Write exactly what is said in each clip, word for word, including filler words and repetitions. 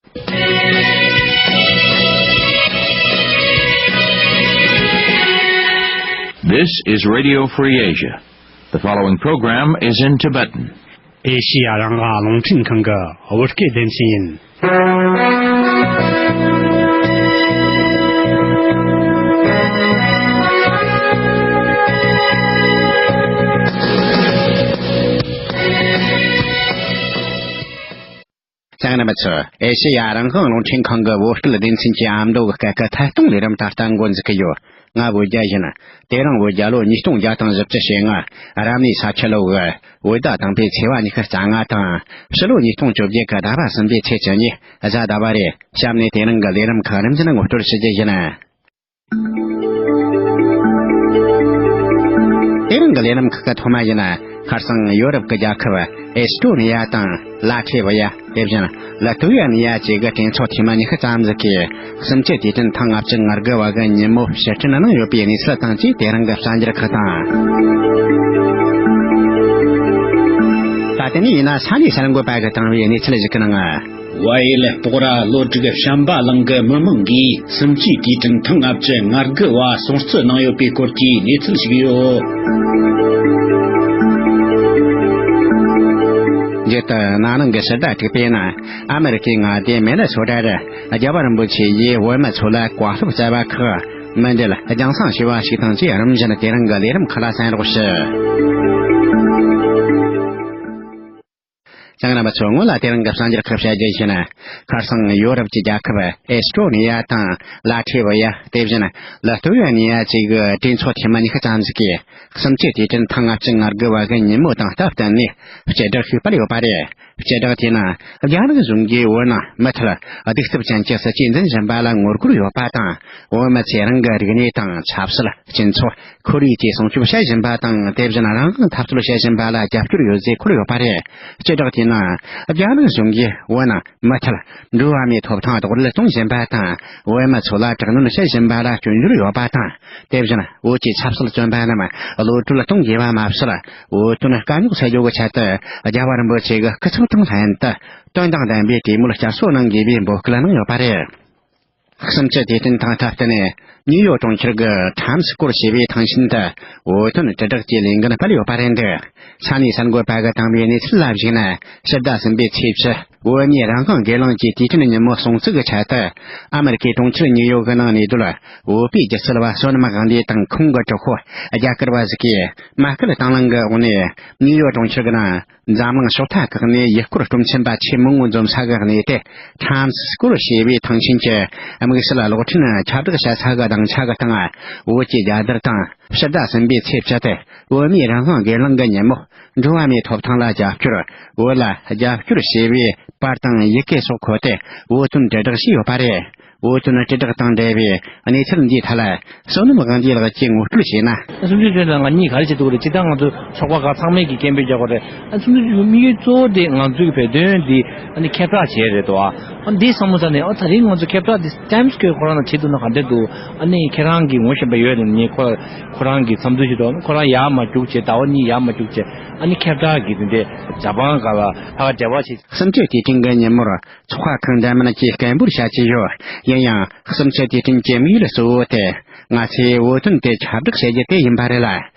This is Radio Free Asia. The following program is in Tibetan. ཨེ་ཤི་ཡ་རང་དབང་རླུང་འཕྲིན་ཁང་གི་བོད་སྐད་སྡེ་ཚན་ཡིན། ཚང་མ་ཚོ། ཨེ་ཤེ་ཡ་རང་དབང་རླུང་འཕྲིན་ཁང་གི་བོད་སྐད་སྡེ་ཚན་གྱི་ཨ་མདོ་གི་སྐད་ཀྱི་ཐད་གཏོང་ལས་རིམ་ད་ལྟ་འགོ་འཛུགས་ཀྱི་ཡོད། ང་བོད་རྒྱལ་ཡིན། དེ་རིང་བོད་རྒྱལ་ལོ་ཉིས་སྟོང་བརྒྱ་དང་བཞི་བཅུ་ཞེ་ལྔ། རབ་གནས་ས་ཁྱི་ལོ་གི་བོད་ཟླ་དང་པོའི་ཚེས་པ་ཉི་ཤུ་རྩ་ལྔ་དང་། ཕྱི་ལོ་ཉིས་སྟོང་བཅོ་བརྒྱད་ཀྱི་ཟླ་བ་གསུམ་པའི་ཚེས་བཅུ་གཉིས་གཟའ་ཟླ་བ་རེད། གཤམ་ནས་དེ་རིང་གི་ལས་རིམ་ཁག་རིམ་བཞིན་ངོ་སྤྲོད་ཞུ་རྒྱུ་ཡིན། དེ་རིང་གི་ལས་རིམ་ཁག་གི་ཐོག་མ་ཡིན་ན། ཁ་སང་ཡོ་རོབ་ཀྱི་རྒྱལ་ཁབ་ཨེ་སི་ཀྲོ་ནི་ཡ་དང་ལ་ཐེ་བི་ཡ། དེ་བཞིན་ལི་ཐུ་ཝེ་ནི་ཡ་བཅས་ཀྱི་གྲོས་ཚོགས་འཐུས་མི་ཉི་ཤུ་ཙམ་ཟིག་གིས་གསུམ་བཅུའི་དུས་དྲན་ཐེངས་ལྔ་བཅུ་ང་དགུ་བ་གི་ཉིན་མོ་ཕྱིར་དྲན་གནང་ཡོད་པའི་གནས་ཚུལ་དང་བཅས། དེ་རིང་གི་གསར་འགྱུར་ཁག་དང་། ད་དེ་ནས་ཡིན་ན་ས་གནས་གསར་འགོད་པ་གིས་བཏང་བའི་གནས་ཚུལ་ཞིག་གི་ནང་། ཝཱ་ཡེ་ལེ་སྤོག་ར་བློ་དྲུག་བྱམས་པ་གླིང་གི་མི་མང་གིས་གསུམ་བཅུའི་དུས་དྲན་ཐེངས་ལྔ་བཅུ་ང་དགུ་བ་སྲུང་བརྩི་གནང་ཡོད་པའི་སྐོར་གྱི་གནས་ཚུལ་ཞིག་ཡོད། རྒྱུན་དུ་ན་ནིང་གི་ཕྱི་ཟླ་དྲུག་པའི་ནང་ཨ་མེ་རི་ཁའི་མངའ་སྡེ་མེ་ནི་སོ་ཊ་རུ་རྒྱལ་བ་རིན་པོ་ཆེ་ཡིས་བོད་མི་ཚོ་ལ་བཀའ་སློབ་སྩལ་བ་ཁག་མུ་མཐུད་རྒྱང་སྲིང་ཞུས་པ་ཞིག་དང་བཅས། རིམ་བཞིན་དེ་རིང་གི་ལས་རིམ་ཁག་ལ་གསན་རོགས་ཞུ། ཚང་མ་ཚོ། སྔོན་ལ་དེ་རིང་གི་གསར་འགྱུར་ཁག་བཤད་རྒྱུ་ཡིན། ཁ་སང་ཡོ་རོབ་ཀྱི་རྒྱལ་ཁབ་ཨེ་སི་ཀྲོ་ནི་ཡ་དང་ལ་ཐེ་བི་ཡ། དེ་བཞིན་ལི་ཐུ་ཝེ་ནི་ཡ་བཅས་ཀྱི་གྲོས་ཚོགས་འཐུས་མི་ཉི་ཤུ་ཙམ་ཟིག་གིས་གསུམ་བཅུའི་དུས་དྲན་ཐེངས་ལྔ་བཅུ་ང་དགུ་བ་གི་ཉིན་མོ་དང་སྟབས་བསྟུན་ནས་སྤྱི་བསྒྲགས་ཤིག་སྤེལ་ཡོད་པ་རེད། སྤྱི་བསྒྲགས་དེའི་ནང་རྒྱ་ནག་གཞུང་གིས་བོད་ནང་མུ་མཐུད་གདུག་རྩུབ་ཅན་གྱི་སྲིད་ཇུས་འཛིན་བཞིན་པ་ལ་ངོ་རྒོལ་ཡོད་པ་དང་། བོད་མི་ཚོས་རང་གི་རིག་གནས་དང་ཆབ་སྲིད། སྤྱི་ཚོགས། ཁོར་ཡུག་བཅས་སྲུང་སྐྱོབ་བྱེད་བཞིན་པ་དང་། དེ་བཞིན་རང་དབང་འཐབ་རྩོད་བྱེད་བཞིན་པ་ལ་རྒྱབ་སྐྱོར་ཡོད་ཅེས་འཁོད་ཡོད་པ་རེད། སྤྱི་བསྒྲགས་དེའི་ནང་རྒྱ་ནག་གཞུང་གིས་བོད་ནང་མུ་མཐུད་འགྲོ་བ་མིའི་ཐོབ་ཐང་རྡོག་རོལ་གཏོང་བཞིན་པ་དང་། བོད་མི་ཚོ་ལ་དྲག་གནོན་བྱེད་བཞིན་པ་ལ་སྐྱོན་བརྗོད་ཡོད་པ་དང་། དེ་བཞིན་བོད་ཀྱི་ཆབ་སྲིད་བཙོན་པ་རྣམས་གློད་གྲོལ་གཏོང་དགོས་པ་མ་ཟད། བོད་དོན་དཀའ་རྙོག་སེལ་རྒྱུ་གི་ཆེད་དུ་རྒྱལ་བ་རིན་པོ་ཆེ་གི་སྐུ་ཚབ་དང་ལྷན་དུ་དོན་དང་ལྡན་པའི་གྲོས་མོལ་བསྐྱར་གསོ་གནང་དགོས་པའི་འབོད་སྐུལ་གནང་ཡོད་པ་རེད། གསུམ་བཅུའི་དུས་དྲན་དང་སྟབས་བསྟུན་ནས་ནིའུ་ཡོག་གྲོང་ཁྱེར་གྱི་ཊའེམ་སི་སྐོར་ཞེས་པའི་ཐང་ཆེན་དུ་བོད་དོན་དྲིལ་བསྒྲགས་ཀྱི་ལས་འགུལ་སྤེལ་ཡོད་པ་རེད་འདུག་ས་གནས་གསར་འགོད་པ་གིས་བཏང་བའི་གནས་ཚུལ་ལ་གཞིགས་ན། ཕྱི་ཟླ་གསུམ་པའི་ཚེས་བཅུ། བོད་མིའི་རང་དབང་སྒེར་ལངས་ཀྱི་དུས་དྲན་ཉིན་མོ་སྲུང་བརྩི་གི་ཆེད་དུ། ཨ་མེ་རི་ཁའི་གྲོང་ཁྱེར་ནིའུ་ཡོག་གི་ནང་གནས་སྡོད་བོད་པའི་སྒྱུ་རྩལ་བ་བསོད་ནམས་དབང་འདུས་དང་ཁོང་གི་གྲོགས་པོ་རྒྱ་གར་བ་ཟིག་གིས་མ་སྐུལ་དང་བླངས་ཀྱི་འོག་ནས། ནིའུ་ཡོག་གྲོང་ཁྱེར་གྱི་ནང་འཛམ་གླིང་ཕྱོགས་མཐའ་ཁག་ནས་ཡུལ་སྐོར་སྤྲོ་འཆམ་པ་ཆེས་མང་བོ་འཛོམས་ས་གི་གནས་དེ། ཊའེམ་སི་སྐོར་ཞེས་པའི་ཐང་ཆེན་གྱི་དམིགས་བསལ་གློག་འཕྲིན་ཁྱབ་བསྒྲགས་བྱེད་ས་གི་སྡིངས་ཆ་གི་སྟེང་། བོད་ཀྱི་རྒྱལ་དར་དང་། ཕྱི་ཟླ་གསུམ་པའི་ཚེས་བཅུ་སྟེ་བོད་མིའི་རང་དབང་སྒེར་ལངས་ཀྱི་ཉིན་མོ། འགྲོ་བ་མིའི་ཐོབ་ཐང་ལ་རྒྱབ་སྐྱོར། བོད་ལ་རྒྱབ་སྐྱོར་ཞེས་པའི་པར་དང་ཡི་གེ་སོགས་འཁོད་དེ་བོད་དོན་དྲིལ་བསྒྲགས་བྱས་ཡོད་པ་རེད། བོད་དོན་དྲིལ་བསྒྲགས་དང་འབྲེལ་བའི་གནས་ཚུལ་འདིའི་ཐད་ལ། བསོད་ནམས་དབང་འདུས་ལགས་ཀྱིས་ངོ་སྤྲོད་བྱས་ན། སུམ་ཅུ་ཅན་དང་ང་གཉིས་ག་རེ་བྱེད་ཐུབ་ཀྱི་རེད། སྤྱིར་བཏང་ང་ཚོ་ཚོགས་པ་ཁག་ཚང་མས་ཀྱི་སྐད་འབོད་རྒྱག་དགོས་རེད། ཨ་སུམ་ཅུ་ཅན་གྱི་དམིགས་ཡུལ་གཙོ་བོ་དེ་ང་ཚོའི་གི་བོད་དོན་འདི་ཨ་ནི་ཁྱབ་བསྒྲགས་བྱས་རེད་དོ། ཨ་འདི་བསམ་བློ་བཏང་ནས། ཨ་ད་རིང་ང་ཚོ་ཁྱབ་བསྒྲགས་འདི་ཊའེམ་སི་སྐོར་ཁོ་རང་ལ་བྱེད་ཐུབ་ན་ག་འདྲ་འདུག་ཨ་ནི་ཁྱེད་རང་གིས་ངོ་ཤེས་པ་ཡོད་ནས་ནི་ཁོ་ཁོ་རང་གི་འཚམས་འདྲི་ཞུ་དོ། ཁོ་རང་ཡར་མར་རྒྱུགས་བྱས། ཟླ་བ་གཉིས་ཡར་མར་རྒྱུགས་བྱས། ཨ་ནི་ཁྱབ་བསྒྲགས་ཀྱི་དེ་འདྲའི་ཇ་པན་ག་ལ་ཕ་ག་འབྲེལ་བ་བྱས། གསུམ་བཅུའི་དུས་དྲན་གྱི་ཉིན་མོར། ཚོགས་ཁག་ཁག་འདྲ་མིན་གྱིས་སྐད་འབོད་བྱ་ཀྱི་ཡོད། ཡིན་ཡང་། གསུམ་བཅུའི་དུས་དྲན་གྱི་དམིགས་ཡུལ་གཙོ་བོ་དེ། ང་ཚོས་བོད་དོན་དེ་ཁྱབ་བསྒྲགས་བྱེད་རྒྱུ་དེ་ཡིན་པ་རེད་ལ།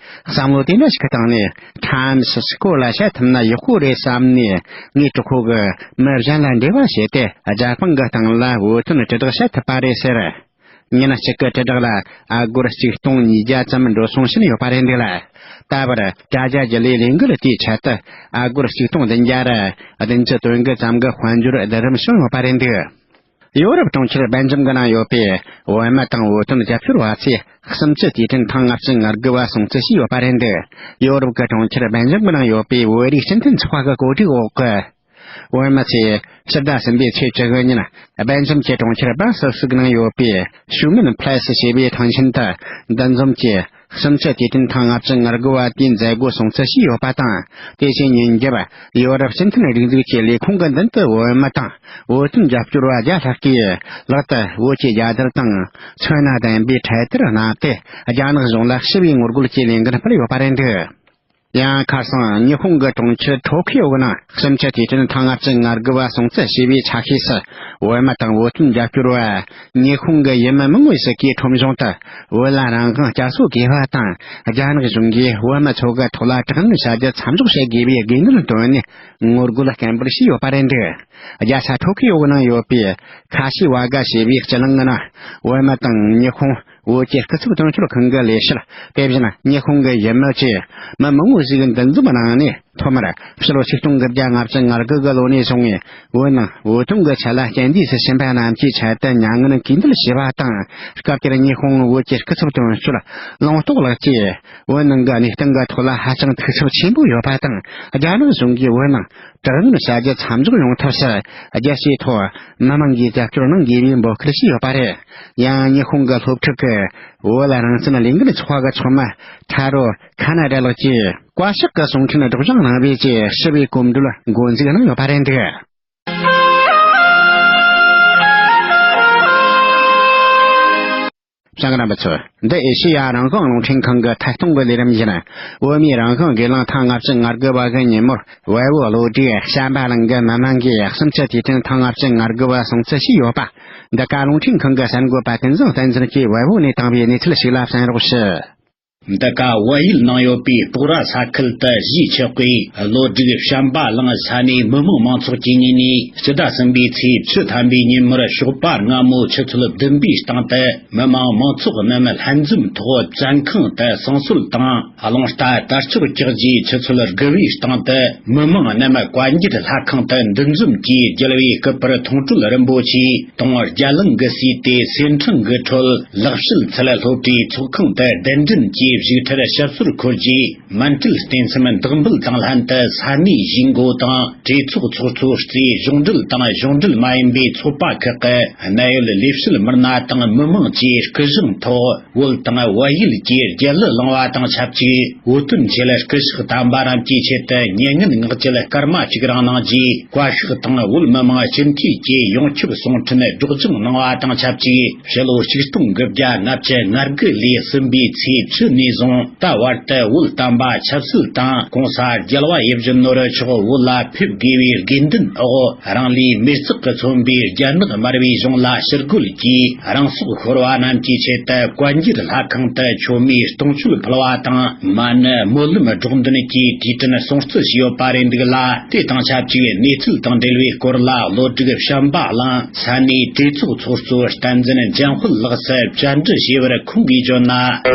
བསམ་བློ་དེ་འདྲ་ཞིག་བཏང་ནས། ཊའེམ་སི་སྐོར་ལ་བཤད་ཐུབ་ན་ཡག་པོ་རེད་བསམ་ནས། ངའི་གྲོགས་པོ་གིས་མི་གཞན་ལ་འབྲེལ་བ་བྱས་ཏེ། རྒྱ་པན་གྱི་སྟེང་ལ་བོད་དོན་དྲིལ་བསྒྲགས་བྱེད་ཐུབ་པ་རེད་ཟེར། ཉིན་གཅིག་གི་དྲིལ་བསྒྲགས་ལ་ཨ་སྒོར་ཆིག་སྟོང་ཉིས་བརྒྱ་ཙམ་འགྲོ་སོང་ཕྱིན་ཡོད་པ་རེད་འདུག་ལ། ད་བར་དྲ་རྒྱ་བརྒྱུད་ལས་ལས་འགུལ་དེའི་ཆེད་དུ་ཨ་སྒོར་ཆིག་སྟོང་བདུན་བརྒྱ་ར་བདུན་ཅུ་དོན་དགུ་ཙམ་གྱི་དཔལ་འབྱོར་བསྡུ་རུབ་བྱུང་ཡོད་པ་རེད་འདུག་ཡོ་རོབ་གྲོང་ཁྱེར་སྦེལ་ཇམ་གྱི་ནང་ཡོད་པའི་བོད་མི་དང་བོད་དོན་རྒྱབ་སྐྱོར་བ་ཚོས་གསུམ་བཅུའི་དུས་དྲན་ཐེངས་ལྔ་བཅུ་ང་དགུ་བ་སྲུང་བརྩི་བྱས་ཡོད་པ་རེད་འདུག་ཡོ་རོབ་ཀྱི་གྲོང་ཁྱེར་སྦེལ་ཇམ་གྱི་ནང་ཡོད་པའི་བོད་རིགས་སྤྱི་མཐུན་ཚོགས་པ་གི་གོ་སྒྲིག་འོག་གི། བོད་མི་ཚོས་ཕྱི་ཟླ་གསུམ་པའི་ཚེས་བཅུ་ཉིན། སྦེལ་ཇམ་གྱི་གྲོང་ཁྱེར་སྦར་སེལ་སི་ཀྱི་ནང་ཡོད་པའི་ཤུ་མིན་ཕ་ལེ་སི་ཞེས་པའི་ཐང་ཆེན་དུ། འདུ་འཛོམས་ཀྱིས་གསུམ་བཅུའི་དུས་དྲན་ཐེངས་ལྔ་བཅུ་ང་དགུ་བ་དེའི་མཛད་སྒོ་སྲུང་བརྩི་བྱས་ཡོད་པ་དང་། དེ་བཞིན་ཉིན་རྒྱབ་ཡོ་རོབ་སྤྱི་མཐུན་སྒྲིག་འཛུགས་ཀྱི་ལས་ཁུངས་ཀྱི་མདུན་དུ་བོད་མི་དང་བོད་དོན་རྒྱབ་སྐྱོར་བ་བརྒྱ་ལྷག་གིས་ལག་ཏུ་བོད་ཀྱི་རྒྱལ་དར་དང་ཚོན་སྣ་ལྡན་པའི་འཕྲེད་དར་མནབས་ཏེ། རྒྱ་ནག་གཞུང་ལ་ཞི་བའི་ངོ་རྒོལ་གྱི་ལས་འགུལ་སྤེལ་ཡོད་པ་རེད་འདུག་ཡང་ཁ་སང་ཉི་ཧོང་གི་གྲོང་ཁྱེར་ཐོ་ཁི་ཡོ་གི་ནང་། ཕྱི་འབྲེལ་དུས་དྲན་ཐེངས་ལྔ་བཅུ་ང་དགུ་བ་སྲུང་བརྩི་ཞུས་པའི་ཆ་ཤས་སུ། བོད་མི་དང་བོད་དོན་རྒྱབ་སྐྱོར་བ་ཉི་ཧོང་གི་ཡུལ་མི་མང་པོ་ཞིག་གིས་ཁྲོམ་གཞུང་དུ་བོད་ལ་རང་དབང་བསྐྱར་གསོ་དགོས་པ་དང་། རྒྱ་ནག་གཞུང་གིས་བོད་མི་ཚོ་གི་ཐོག་ལ་དྲག་གནོན་བྱ་རྒྱུ་མཚམས་འཇོག་བྱེད་དགོས་པའི་དགོས་འདུན་བཏོན་ནས། ངོ་རྒོལ་སྐད་འབོད་བྱས་ཡོད་པ་རེད་འདུག་རྒྱལ་ས་ཐོ་ཁི་ཡོ་གི་ནང་ཡོད་པའི་ཁ་ཤི་ཝ་ག་ཞེས་པའི་སྤྱི་གླིང་གི་ནང་། བོད་མི་དང་ཉི་ཧོང་བོད་ཀྱི་སྐུ་ཚབ་དོན་གཅོད་ཁང་གི་ལས་བྱེད། དེ་བཞིན་ཉི་ཧོང་གི་ཡུལ་མི་བཅས་མི་མང་བོ་ཞིག་འདུ་འཛོམས་གནང་ནས། ཐོག་མར་ཕྱི་ལོ་ཆིག་སྟོང་དགུ་བརྒྱ་ལྔ་བཅུ་ང་དགུ་གི་ལོ་ནས་བཟུང་བའི་བོད་ནང་བོད་དོན་གྱི་ཆེད་ལ་རྐྱེན་འདས་སུ་ཕྱིན་པ་རྣམས་ཀྱི་ཆེད་དུ་མྱ་ངན་གུས་འདུད་ཞུས་པ་དང་། སྐབས་དེར་ཉི་ཧོང་བོད་ཀྱི་སྐུ་ཚབ་དོན་གཅོད་ལུང་རྟོགས་ལགས་ཀྱིས། བོད་ནང་གི་གནས་སྟངས་ཀྱི་ཐོག་ལ་ཧ་ཅང་ཐུགས་འཚབ་ཆེན་པོ་ཡོད་པ་དང་། རྒྱ་ནག་གཞུང་གིས་བོད་ནང་དྲག་གནོན་བྱ་རྒྱུ་མཚམས་འཇོག་ཡོང་ཐབས་སུ། རྒྱལ་སྤྱིའི་ཐོག་མི་མང་གིས་རྒྱབ་སྐྱོར་གནང་དགོས་པའི་འབོད་སྐུལ་ཞུས་ཡོད་པ་རེད། ཡང་ཉི་ཧོང་གི་སློབ་ཕྲུག་གི་བོད་རང་བཙན་ལས་འགུལ་ཚོགས་པ་གི་ཚོགས་མི་ཁྲ་རོ་ཁ་ན་ཌ་ལགས་ཀྱིས། བཀའ་ཤག་གི་གསུང་འཕྲིན་སྒྲོག་སྦྱང་གནང་བའི་ཆེད་ཞི་བའི་གོམ་བགྲོད་འགོ་འཛུགས་གནང་ཡོད་པ་རེད་འདུག་བྱང་རྣམ་པ་ཚོ། འདི་ཨེ་ཤེ་ཡ་རང་དབང་རླུང་འཕྲིན་ཁང་གི་ཐད་གཏོང་གི་ལས་རིམ་ཡིན། བོད་མིའི་རང་དབང་སྒེར་ལངས་ཐེངས་ལྔ་བཅུ་ང་དགུ་བ་གི་ཉིན་མོར། བལ་པོ་བློ་གྲོས་བྱམས་པ་གླིང་གི་མི་མང་གིས་ཕྱི་འབྲེལ་དུས་དྲན་ཐེངས་ལྔ་བཅུ་ང་དགུ་བ་སྲུང་བརྩི་ཞུས་ཡོད་པ། འདི་ག་རླུང་འཕྲིན་ཁང་གི་གསར་འགོད་པ་ཀུན་བཟང་བསྟན་འཛིན་གྱིས་བལ་པོ་ནས་བཏང་བའི་གནས་ཚུལ་ཞིག་ལ་གསན་རོགས་ཞུ། འདི་ག་བལ་ཡུལ་ནང་ཡོད་པའི་སྤོག་ར་ས་ཁུལ་དུ་གཞིས་ཆགས་པའི་བློ་གྲོས་བྱམས་པ་གླིང་ས་གནས་མི་མང་མང་ཚོགས་ཀྱི་ངོས་ནས། སྤྱི་ཟླ་གསུམ་པའི་ཚེས་བཅུ་ཐམ་པའི་ཉིན་མོར་ཞོགས་པ་སྔ་མོ་ཆུ་ཚོད་བདུན་པའི་སྟེང་དུ། མི་མང་མང་ཚོགས་རྣམས་ལྷན་འཛོམས་ཐོག་བཙོན་ཁང་དུ་བསང་གསོལ་དང་རླུང་རྟ་དར་ལྕོག་བཀྱགས་རྗེས། ཆུ་ཚོད་དགུ་པའི་སྟེང་དུ་མི་མང་རྣམས་བཀའ་འགྱུར་ལྷ་ཁང་དུ་འདུ་འཛོམས་ཀྱིས་རྒྱལ་བའི་སྐུ་པར་མཐོང་གྲོལ་རིན་པོ་ཆེ་དང་རྒྱ་གླིང་གིས་གསོས་ཏེ། གསེར་ཕྲེང་གི་ཁྲོད་ལེགས་བཤད་ཚལ་སློབ་གྲྭའི་ཚོགས་ཁང་དུ་གདན་འདྲེན་གྱིས་བཞུགས་ཁྲིར་ཞབས་སོར་འཁོད་རྗེས། མཎྜལ་རྟེན་མཚམས་བདག་འབུལ་དང་ལྷན་དུ་ས་གནས་གཞིས་འགོ་དང་གྲོས་ཚོགས་ཚོགས་གཙོ་རྩེ་གཞུང་འབྲེལ་དང་གཞུང་འབྲེལ་མ་ཡིན་པའི་ཚོགས་པ་ཁག་གི་གནད་ཡོད་ལས་བྱེད་མི་སྣ་དང་མི་མང་བཅས་སྐུ་གཟུགས་ཐོག་བོད་དང་བལ་ཡུལ་གྱི་རྒྱལ་གླུ་བླངས་པ་དང་ཆབས་ཅིག་བོད་དོན་ཆེད་སྐུ་ཕྱག་བསྟན་པ་རྣམས་ཀྱི་ཆེད་དུ་མྱ་ངན་ངག་བཅད་སྐར་མ་གཅིག་རིང་གནང་རྗེས། བཀའ་ཤག་དང་བོད་མི་མང་སྤྱི་འཐུས་ཀྱིས་ཡོངས་ཁྱབ་གསུང་འཕྲིན་སྒྲོག་སྦྱང་གནང་བ་དང་ཆབས་ཅིག་ཕྱི་ལོ་ཆིག་སྟོང་དགུ་བརྒྱ་ལྔ་བཅུ་ང་དགུ་ལོའི་གསུམ་པའི་ཚེས་བཅུ་ནས་བཟུང་ད་བར་དུ་བོད་བསྟན་པ་ཆབ་སྲིད་དང་གོང་ས་རྒྱལ་བ་ཡིད་བཞིན་ནོར་བུ་མཆོག་བོད་ལ་ཕེབས་དགོས་པའི་དགོས་འདུན་འོག་རང་ལུས་མེར་བསྲེགས་ཀྱིས་མཚོན་པའི་རྒྱ་ནག་དམར་པོའི་གཞུང་ལ་ཕྱིར་རྒོལ་གྱིས་རང་སྲོག་ཤོར་བ་རྣམས་ཀྱི་ཆེད་དུ་བཀའ་འགྱུར་ལྷ་ཁང་དུ་མཆོད་མེ་དུང་ཕྱུར་ཕུལ་བ་དང་། མ་ཎི་སྨོན་ལམ་སྒྲོག་འདོན་གྱིས་དུས་དྲན་སྲུང་བརྩི་བྱས་ཡོད་པ་རེད་འདུག་ལ། དེ་དང་ཆབས་ཅིག་གནས་ཚུལ་དང་འབྲེལ་བའི་སྐོར་ལ་བློ་གྲོས་བྱམས་པ་གླིང་ས་གནས་གྲོས་ཚོགས་ཚོགས་གཙོ་བསྟན་འཛིན་འཇམ་དཔལ་ལགས་སུ་བཅར་འདྲི་ཞུས་པར། ཁོང་གིས་བརྗོད་ན།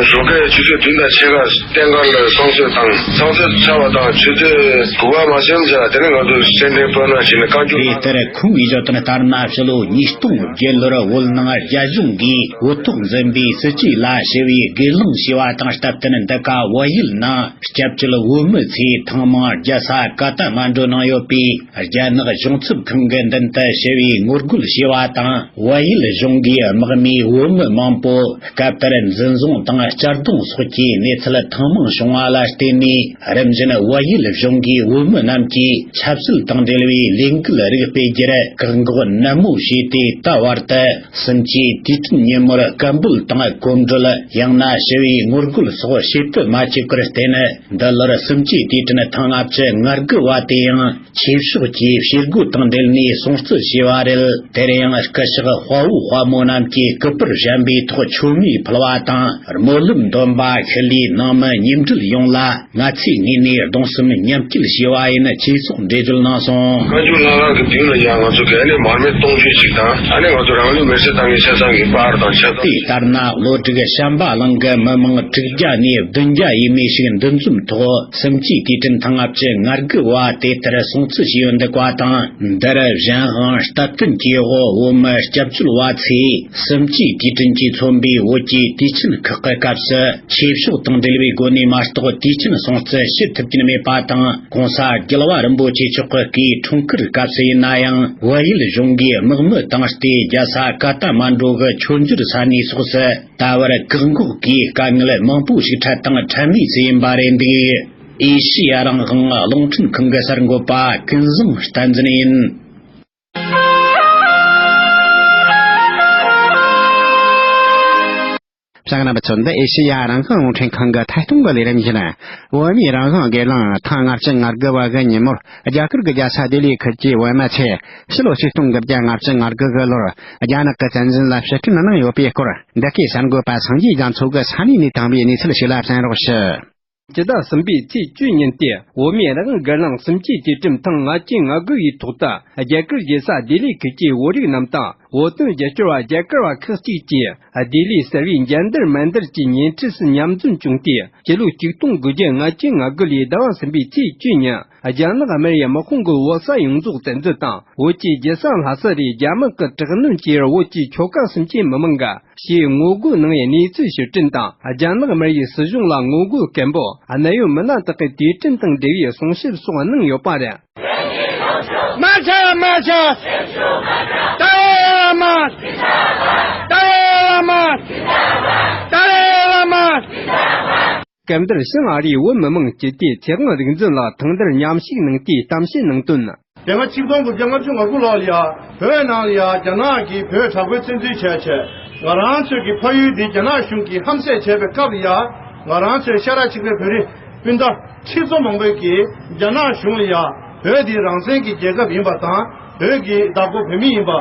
ཞོགས་ཀའི་ཆུ་ཚོད་བདུན་དང་ཕྱེད་ཀ་སྟེང་ཁར་ལ་སྲུང་བརྩི་དང་། སྲུང་བརྩི་ཚར་བ་དང་ཆུ་ཚོད་དགུ་པ་མ་ཟིན་ཙམ་དེ་ནས་ང་ཚོ་སེ་འབྲས་དཔོན་གནང་བྱས་ནས་བཀའ་འགྱུར། དེ་ལྟར་ཁོང་གིས་བརྗོད་དོན་ལྟར་ན། ཕྱི་ལོ་ཉིས་སྟོང་བརྒྱད་ལོར་བོད་ནང་རྒྱ་གཞུང་གིས་འུ་ཐུག་འཛིན་པའི་སྲིད་ཇུས་ལ་ཞི་བའི་སྒེར་ལངས་བྱས་པ་དང་སྟབས་བསྟུན། འདི་ག་བལ་ཡུལ་ནང་སྐྱབས་བཅོལ་བོད་མི་ཚོས་ཐེངས་མང་རྒྱལ་ས་ཀ་ཐ་མན་ཌུ་ནང་ཡོད་པའི་རྒྱ་ནག་གཞུང་ཚབ་ཁང་གི་མདུན་དུ་ཞི་བའི་ངོ་རྒོལ་བྱས་པ་དང་། བལ་ཡུལ་གཞུང་གིས་དམག་མིས་བོད་མི་མང་པོ་སྐབས་དེར་འཛིན་བཟུང་དང་གཅར་རྡུང་སོགས་ཀྱི་གནས་ཚུལ་ཐེངས་མང་བྱུང་བ་ལ་བརྟེན་ནས། རིམ་བཞིན་བལ་ཡུལ་གཞུང་གིས་བོད་མི་རྣམས་ཀྱིས་ཆབ་སྲིད་དང་འབྲེལ་བའི་ལས་འགུལ་རིགས་སྤེལ་རྒྱུར་བཀག་འགོག་ནན་མོ་བྱས་ཏེ། ད་བར་དུ་གསུམ་བཅུའི་དུས་དྲན་ཉིན་མོར་སྐད་འབོད་དང་གོམ་བགྲོད། ཡང་ན་ཞི་བའི་ངོ་རྒོལ་སོགས་བྱེད་དུ་མ་བཅུག་པར་བརྟེན། འདི་ལོར་གསུམ་བཅུའི་དུས་དྲན་ཐེངས་ལྔ་བཅུ་ང་དགུ་བ་དེ་ཡང་། ཆོས་ཕྱོགས་ཀྱི་བྱེད་སྒོ་དང་འབྲེལ་ནས་སྲུང་བརྩི་བྱས་པ་རེད། དེར་ཡང་སྐུ་ཞབས་དཔའ་བོ་དཔའ་མོ་རྣམས་ཀྱིས་སྐུ་པར་བཞེངས་པའི་ཐོག་མཆོད་མེ་ཕུལ་བ་དང་། སྨོན་ལམ་འདོན་པ། ཤུལ་ལུས་ནང་མི་མཉམ་འབྲེལ་ཡོངས་ལ་ང་ཚོའི་ངོས་ནས་གདུང་སེམས་མཉམ་སྐྱེད་ཞུ་བ་ཡིན། ཅེས་སོགས་འགྲེལ་བརྗོད་གནང་སོང་། བཀའ་འགྱུར་ལྷ་ཁང་གི་མདུན་ལ་ཡང་ང་ཚོ་ག་ནས་མར་མེ་སྟོང་མཆོད་ཅིག་དང་། ཨ་ནི་ང་ཚོ་རང་ལུས་མེར་སྲེག་བཏང་མཁན་ཆ་ཚང་གི་པར་དང་ཆ་ཚང་། དེ་ལྟར་ན་བློ་གྲོས་བྱམས་པ་གླིང་གི་མི་མང་དྲུག་བརྒྱ་ནས་བདུན་བརྒྱ་ཡས་མས་ཤིག་འདུ་འཛོམས་ཐོག་གསུམ་བཅུའི་དུས་དྲན་ཐེངས་ལྔ་བཅུ་ང་དགུ་བ་དེ་ལྟར་སྲུང་བརྩི་བྱས་ཡོད་འདུག་པ་དང་། འདིར་གཞན་དབང་སྟབས་བསྟུན་གྱི་འོག་བོད་མི་སྐྱབས་བཅོལ་བ་ཚོས་གསུམ་བཅུའི་དུས་དྲན་གྱིས་མཚོན་པའི་བོད་ཀྱི་དུས་ཆེན་ཁག་གི་སྐབས་སུ། ཆོས་ཕྱོགས་དང་འབྲེལ་བའི་སྒོ་ནས་མ་གཏོགས་དུས་ཆེན་སྲུང་བརྩི་བྱེད་ཐུབ་ཀྱིན་མེད་པ་དང་། གོང་ས་རྒྱལ་བ་རིན་པོ་ཆེ་མཆོག་གི་སྐུའི་འཁྲུངས་སྐར་སྐབས་སུ་ཡིན་ན་ཡང་། བལ་ཡུལ་གཞུང་གིས་དམག་མི་བཏང་སྟེ་རྒྱལ་ས་ཀ་ཐ་མན་ཌུ་གི་མཆོད་འཇོར་ས་གནས་སོགས་སུ། ད་བར་བཀག་འགོག་གིས་དཀའ་ངལ་མང་པོ་ཞིག་འཕྲད་དང་འཕྲད་མུས་སུ་ཡིན་པ་རེད་འདུག་ཨེ་ཤི་ཡ་རང་དབང་རླུང་འཕྲིན་ཁང་གི་གསར་འགོད་པ་ཀུན་བཟང་བསྟན་འཛིན་ཡིན། ལྕགས་རྣམ་པ་ཚོ། འདི་ཨེ་ཤེ་ཡ་རང་དབང་རླུང་འཕྲིན་ཁང་གི་ཐད་གཏོང་གི་ལས་རིམ་ཡིན། བོད་མིའི་རང་དབང་སྒེར་ལངས་ཐེངས་ལྔ་བཅུ་ང་དགུ་བ་གི་ཉིན་མོར། རྒྱ་གར་གྱི་རྒྱལ་ས་ལྡི་ལི་ཁུལ་གྱི་བོད་མི་ཚོས་ཕྱི་ལོ་ཆིག་སྟོང་དགུ་བརྒྱ་ལྔ་བཅུ་ང་དགུ་གི་ལོར་རྒྱ་ནག་གི་བཙན་འཛུལ་ལ་ཕྱིར་དྲན་གནང་ཡོད་པའི་སྐོར། འདི་གའི་གསར་འགོད་པ་སངས་རྒྱས་རྒྱ་མཚོ་གིས་ས་གནས་ནས་བཏང་བའི་གནས་ཚུལ་ཞིག་ལ་གསན་རོགས་ཞུ། སྤྱི་ཟླ་གསུམ་པའི་ཚེས་བཅུ་ཉིན་ཏེ། བོད་མིའི་རང་དབང་སྒེར་ལངས་གསུམ་བཅུའི་དུས་དྲན་ཐེངས་ལྔ་བཅུ་ང་དགུ་ཡི་ཐོག་ཏུ། རྒྱ་གར་རྒྱལ་ས་ལྡི་ལི་ཁུལ་གྱི་བོད་རིགས་རྣམས་དང་། བོད་དོན་རྒྱབ་སྐྱོར་བ་རྒྱ་གར་བ་ཁག་ཅིག་གིས། ལྡི་ལི་གསར་བའི་འཇལ་དར་མན་དར་གྱི་ཉེ་འཁྲིས་སུ་མཉམ་འཛོམས་བྱུང་སྟེ། སྤྱི་ལོ་ཆིག་སྟོང་དགུ་བརྒྱ་ལྔ་བཅུ་ང་དགུ་ལོའི་ཟླ་བ་གསུམ་པའི་ཚེས་བཅུ་ཉིན། རྒྱ་ནག་སྨན་རིའི་དམག་དཔུང་གིས་བོད་ས་ཡོངས་རྫོགས་བཙན་འཛུལ་དང་། བོད་ཀྱི་རྒྱལ་ས་ལྷ་ས་རུ་རྒྱ་དམག་གི་དྲག་གནོན་གྱིས། བོད་ཀྱི་ཆོལ་ཁ་གསུམ་གྱི་མི་མང་གིས་ཞེས་ངོ་རྒོལ་གནང་བའི་གནས་ཚུལ་ཕྱིར་དྲན་དང་། རྒྱ་ནག་སྨན་རིའི་སྲིད་གཞུང་ལ་ངོ་རྒོལ་སྐད་འབོད། གནད་ཡོད་མི་སྣ་དག་གི་དུས་དྲན་དང་འབྲེལ་བའི་གསུང་བཤད་སོགས་གནང་ཡོད་པ་རེད། མ་ཆག་མ་ཆག་ཏཱ་ལའི་བླ་མ། ཏཱ་ལའི་བླ་མ། ཏཱ་ལའི་བླ་མ། སྐབས་འདིར་བྱང་ཨ་རིའི་བོད་མི་མང་སྤྱི་བདེ་ཚེ་དབང་རིག་འཛིན་ལགས་ཐང་འདིར་མཉམ་ཞུགས་གནང་སྟེ་གཏམ་བཤད་གནང་དོན། དེ་སྔ་ཆིག་སྟོང་དགུ་བརྒྱ་ལྔ་བཅུ་ང་དགུ་ལོ་ལ་ཡ་བོད་ནང་ལ་ཡ་རྒྱ་ནག་གིས་བོད་དྲག་པོའི་བཙན་འཛུལ་བྱས་བྱས། ང་རང་ཚོའི་གི་ཕ་ཡུལ་འདི་རྒྱ་ནག་གཞུང་གིས་ཧམ་བཤད་བྱས་པའི་སྐབས་ལ་ཡ། ང་རང་ཚོའི་ཤ་ཁྲག་གཅིག་པའི་བོད་རིགས་སྤུན་ཟླ་ཁྲི་ཚོ་མང་པོས་ཀྱིས་རྒྱ་ནག་གཞུང་ལ་ཡ་བོད་འདི་རང་བཙན་གྱི་རྒྱལ་ཁབ་ཡིན་པ་དང་། བོད་ཀྱི་བདག་པོ་བོད་མི་ཡིན་པ།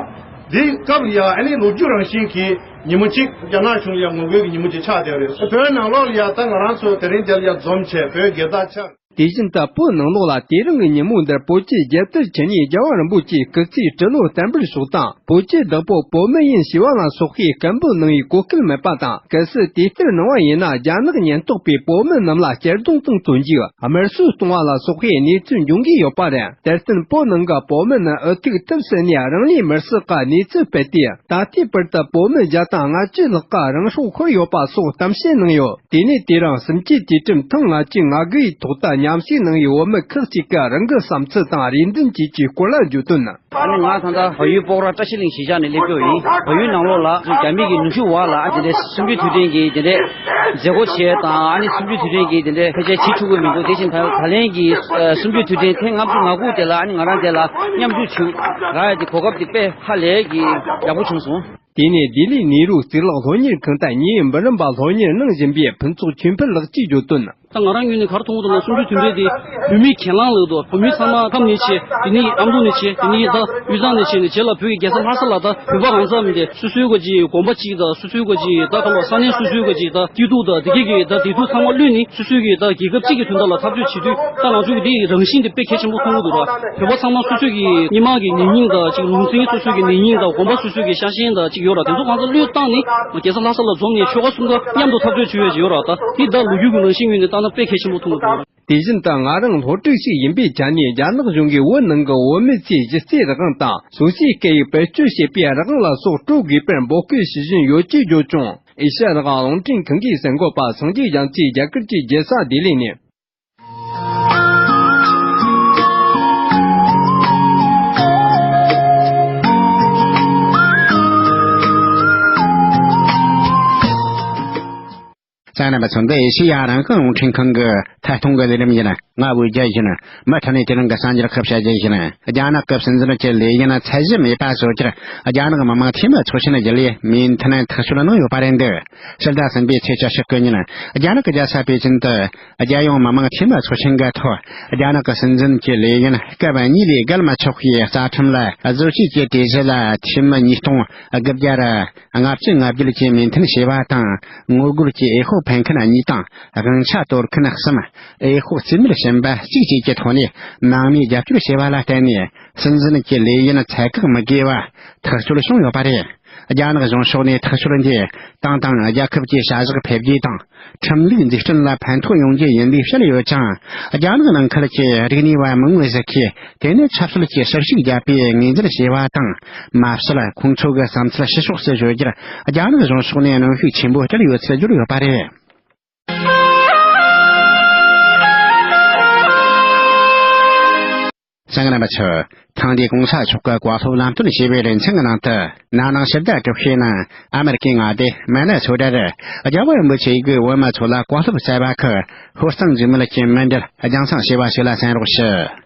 འདི་སྐབས་ལ་ཡ་ཨ་ནི་ལོ་རྒྱུས་རང་བཞིན་གྱི་ཉིན་མོ་གཅིག་རྒྱ་ནག་གཞུང་ལ་ཡ་ངོ་རྒོལ་གྱི་ཉིན་མོ་གཅིག་ཆགས་བསྡད་ཡོད་རེད། བོད་ནང་ལོགས་ལ་ཡ་ད་ང་རང་ཚོ་དེ་རིང་འདིར་ཡ་འཛོམས་བྱས་བོད་སྒེར་བདག་ཆགས། དེ་བཞིན་དུ་བོད་ནང་ལོགས་ལ་དེ་རིང་གི་ཉིན་མོ་འདིར་བོད་ཀྱི་རྒྱལ་དར་འཕྱར་ནས་རྒྱལ་བ་རིན་པོ་ཆེའི་སྐུ་ཚེའི་སྲིད་ལོ་བརྟན་པར་ཤོག་དང་། བོད་ཀྱི་བདག་པོ་བོད་མི་ཡིན་ཞེས་པ་ལ་སོགས་པའི་སྐད་འབོད་གནང་བའི་གོ་སྐབས་མེད་པ་དང་། གལ་སྲིད་དེ་ལྟར་གནང་བ་ཡིན་ན། རྒྱ་ནག་ཉེན་རྟོག་པས་བོད་མི་རྣམས་ལ་གཅར་རྡུང་དང་བཙོན་འཇུག་དམར་གསོད་གཏོང་བ་ལ་སོགས་པའི་གནས་ཚུལ་འབྱུང་གི་ཡོད་པ་རེད། དེར་བརྟེན་བོད་ནང་གི་བོད་མི་རྣམས་འུ་ཐུག་ཐུབ་ཟིན་ནས་རང་ལུས་མེར་སྲེག་གི་གནས་ཚུལ་སྤེལ་ཏེ། ད་ལྟའི་བར་དུ་བོད་མི་བརྒྱ་དང་ལྔ་བཅུ་ལྷག་གིས་རང་སྲོག་ཤོར་ཡོད་པ་སོགས་གཏམ་བཤད་གནང་ཡོད། དེ་ནས་དེ་རིང་གསུམ་བཅུའི་དུས་དྲན་ཐེངས་ལྔ་བཅུ་ང་དགུ་ཡི་ཐོག་ཏུ་མཉམ་ཞུགས་གནང་བའི་བོད་མི་ཁག་ཅིག་གིས་རང་གི་བསམ་ཚུལ་དང་རེ་འདུན་བཅས་ཀྱི་སྐོར་ལ་བརྗོད་དོན། ཨ་ནི་ང་ད་ལྟ་བལ་ཡུལ་སྤོག་ར་བཀྲ་ཤིས་གླིང་གཞིས་ཆགས་ནས་སླེབས་ཀྱི་ཡིན། བལ་ཡུལ་ནང་ལོགས་ལ་རྒྱ་མི་གི་ནུབ་ཕྱོགས་བར་ལ་ཨ་དེ་འདྲའི་གསུམ་བཅུའི་དུས་དྲན་གྱི་དེ་འདྲའི་མཛད་སྒོ་བྱས་དང་། ཨ་ནི་གསུམ་བཅུའི་དུས་དྲན་གྱི་དེ་འདྲའི་ཕལ་ཆེར་བྱེད་ཆོག་གི་མི་འདུག་དེ་བཞིན་ད་ད་ལན་གྱི་ཨ་གསུམ་བཅུའི་དུས་དྲན་ཐེངས་ལྔ་བཅུ་ང་དགུ་དེ་ལ་ཨ་ནི་ང་རང་དེ་ལ་མཉམ་ཞུགས་བྱུང་རག་ཡ་གི་གོ་སྐབས་དེ་དཔེ་ཧ་ལས་ཀྱི་ཡག་པོ་བྱུང་སོང་། དེ་ནས་ལྡི་ལི་ནེ་རུ་གཙུག་ལག་སློབ་གཉེར་ཁང་དུ་ཉིན་འབུམ་རམས་པ་སློབ་གཉེར་གནང་བཞིན་པའི་ཕུན་ཚོགས་ཆོས་འཕེལ་ལགས་ཀྱིས་བརྗོད་དོན། ད་ང་རང་ངོས་ནས་ག་རེ་མཐོང་གི་འདུག་ན། གསུམ་བཅུའི་དུས་དྲན་དེ་བོད་མིའི་གྱེན་ལངས་ལགས་འདུག་བོད་མི་ཚང་མ་ཁམས་ནས་བྱས། དེ་ནས་ཨ་མདོ་ནས་བྱས། དེ་ནས་ད་དབུས་གཙང་ནས་བྱས་ནས་བྱས་ལ་བོད་ཀྱི་རྒྱལ་ས་ལྷ་ས་ལ་ད་བོད་པ་གང་ཟག་མི་དེ་སོ་སོའི་ག་ཅིག་དགོན་པ་གཅིག་དང་། སོ་སོའི་ག་ཅིག་ད་ག་ལ་ས་གནས་སོ་སོའི་ག་ཅིག་ད་སྐྱིད་སྡུག་དང་དེ་གས་ཀྱི་ད་དེ་ཚོ་ཚང་མ་བླུད་ནས་སོ་སོའི་གི་ད་རྒྱལ་ཁབ་གཅིག་གི་དོན་དག་ལ་འཐབ་རྩོད་བྱེད་དུས། ད་ང་ཚོ་གི་དེའི་རང་བཞིན་དེ་དཔེ་གལ་ཆེན་པོ་མཐོང་གི་འདུག་ར། བོད་པ་ཚང་མ་སོ་སོ་གི་སྔོན་མ་གི་ནད་རྙིང་དང་ཅིག་ལུང་ཚན་སོ་སོ་གི་ནད་རྙིང་དང་། དགོན་པ་སོ་སོ་གི་ཤ་ཞེན་དང་ཅིག་ཡོད་ར། དེ་ཚོ་གང་ཚ་བློས་བཏང་ནས་རྒྱལ་ས་ལྷ་ས་ལ་འཛོམས་ནས་ཆོལ་ཁ་གསུམ་ཀ་མཉམ་དུ་འཐབ་རྩོད་བྱེད་ཡ་ཅིག་ཡོད་ར། ད་དེ་ད་ལོ་རྒྱུས་ཀྱི་རང་བཞིན་ངོས་ནས་བལྟས་ན་དཔེ་གལ་ཆེན་པོ་མཐོང་གི་འདུག་ར། དེ་བཞིན་དུ་ང་རང་སློབ་ཕྲུག་ཞིག་ཡིན་པའི་ཆ་ནས། རྒྱ་ནག་གཞུང་གིས་བོད་ནང་གི་བོད་མི་ཚོའི་གཞི་རྩའི་རང་དབང་དང་སོ་སོའི་སྐད་ཡིག་བེད་སྤྱོད་བྱེད་པའི་རང་དབང་ལ་སོགས་སྤྲོད་དགོས་པར་འབོད་སྐུལ་ཞུ་བཞིན་ཡོད་ཅེས་བརྗོད་བྱུང་། ཨེ་ཤ་ཡ་རང་དབང་རླུང་འཕྲིན་ཁང་གི་གསར་འགོད་པ་སངས་རྒྱས་རྒྱ་མཚོས་རྒྱ་གར་གྱི་རྒྱལ་ས་ལྡི་ལི་ནས། གསན་མཁན་རྣམ་པ་ཚོ། འདི་ཨེ་ཤེ་ཡ་རང་དབང་རླུང་འཕྲིན་ཁང་གི་ཐད་གཏོང་གི་ལས་རིམ་ཡིན། ང་བོད་རྒྱལ་ཡིན། མུ་མཐུད་ནས་དེ་རིང་གི་གསར་འགྱུར་ཁག་བཤད་རྒྱུ་ཡིན། རྒྱ་ནག་གི་སྲིད་འཛིན་གྱི་ལས་ཡུན་ཚད་གཞི་མེད་པ་བཟོ་རྒྱུར་རྒྱ་ནག་མི་དམངས་འཐུས་མི་ཚོགས་ཆེན་བརྒྱུད་ལས་མོས་མཐུན་ཐག་གཅོད་གནང་ཡོད་པ་རེད་འདུག་ཕྱི་ཟླ་གསུམ་པའི་ཚེས་བཅུ་གཅིག་གི་ཉིན། རྒྱ་ནག་གི་རྒྱལ་ས་པེ་ཅིན་དུ། རྒྱལ་ཡོངས་མི་དམངས་འཐུས་མི་ཚོགས་ཆེན་གྱི་ཐོག་རྒྱ་ནག་གི་སྲིད་འཛིན་གྱི་ལས་ཡུན་སྐབས་གཉིས་ལས་བརྒལ་མི་ཆོག་པའི་རྩ་ཁྲིམས་ལ་བཟོ་བཅོས་ཀྱི་གྲོས་གཞི་ལ་འཐུས་མི་ཉིས་སྟོང་དགུ་བརྒྱ་ལྔ་བཅུ་ང་བརྒྱད་ཀྱིས་མོས་མཐུན་བྱས་པ་དང་། ངོ་རྒོལ་གྱི་འོས་ཤོག་འཕེན་མཁན་གཉིས་དང་། དབང་ཆ་དོར་མཁན་གསུམ། འོས་ཤོག་རྩིས་མེད་བྱིན་པ་གཅིག་བཅས་ཀྱི་ཐོག་ནས་མང་མོས་རྒྱབ་སྐྱོར་བྱས་པ་ལ་བརྟེན་ནས། སྲིད་འཛིན་གྱི་ལས་ཡུན་ཚད་བཀག་མི་དགོས་པ་ཐག་གཅོད་བྱུང་ཡོད་པ་རེད། རྒྱ་ནག་གཞུང་ཕྱོགས་ནས་ཐག་གཅོད་འདིས་ཏང་དང་རྒྱལ་ཁབ་ཀྱི་བྱ་གཞག་འཕེལ་རྒྱས་དང་། ཁྲིམས་ལུགས་འཛུགས་སྐྲུན་ལ་ཕན་ཐོགས་ཡོང་རྒྱུ་ཡིན་ལུགས་བཤད་ཡོད་ཀྱང་། རྒྱ་ནག་ནང་ཁུལ་གྱི་རིག་གནས་པ་མང་བོ་ཞིག་གིས་དེ་ནི་ཆབ་སྲིད་ཀྱི་ཞབས་ཞུ་བརྒྱབ་པའི་ངོས་འཛིན་བྱས་པ་དང་། མ་ཟད་ཁོང་ཚོ་གི་བསམ་ཚུལ་ཕྱི་ཕྱོགས་སུ་བརྗོད་རྒྱུར་རྒྱ་ནག་གཞུང་ཕྱོགས་ནས་གནོན་ཤུགས་ཆེན་པོ་སྤྲད་ཡོད་ཚུལ་བརྗོད་ཡོད་པ་རེད། གསན་མཁན་རྣམ་པ་ཚོ། ཐེངས་འདིའི་གོང་ས་མཆོག་གི་བཀའ་སློབ་ལམ་སྟོན་ཞུས་པའི་རིན་ཆེན་གྱི་ནང་དུ། ན་ནིང་ཕྱི་ཟླ་དྲུག་པའི་ནང་ཨ་མེ་རི་ཀའི་མངའ་སྡེ་མི་ནི་སོ་ཊར་རྒྱལ་བ་རིན་པོ་ཆེ་གིས་བོད་མི་ཚོ་ལ་བཀའ་སློབ་སྩལ་བ་ཁག་ཤོག་གཙང་འཛིན་མེད་ཀྱི་མུ་འབྲེལ་རྒྱང་སྲིང་བྱས་པ་ཞིག་ལ་གསན་རོགས་ཞུ།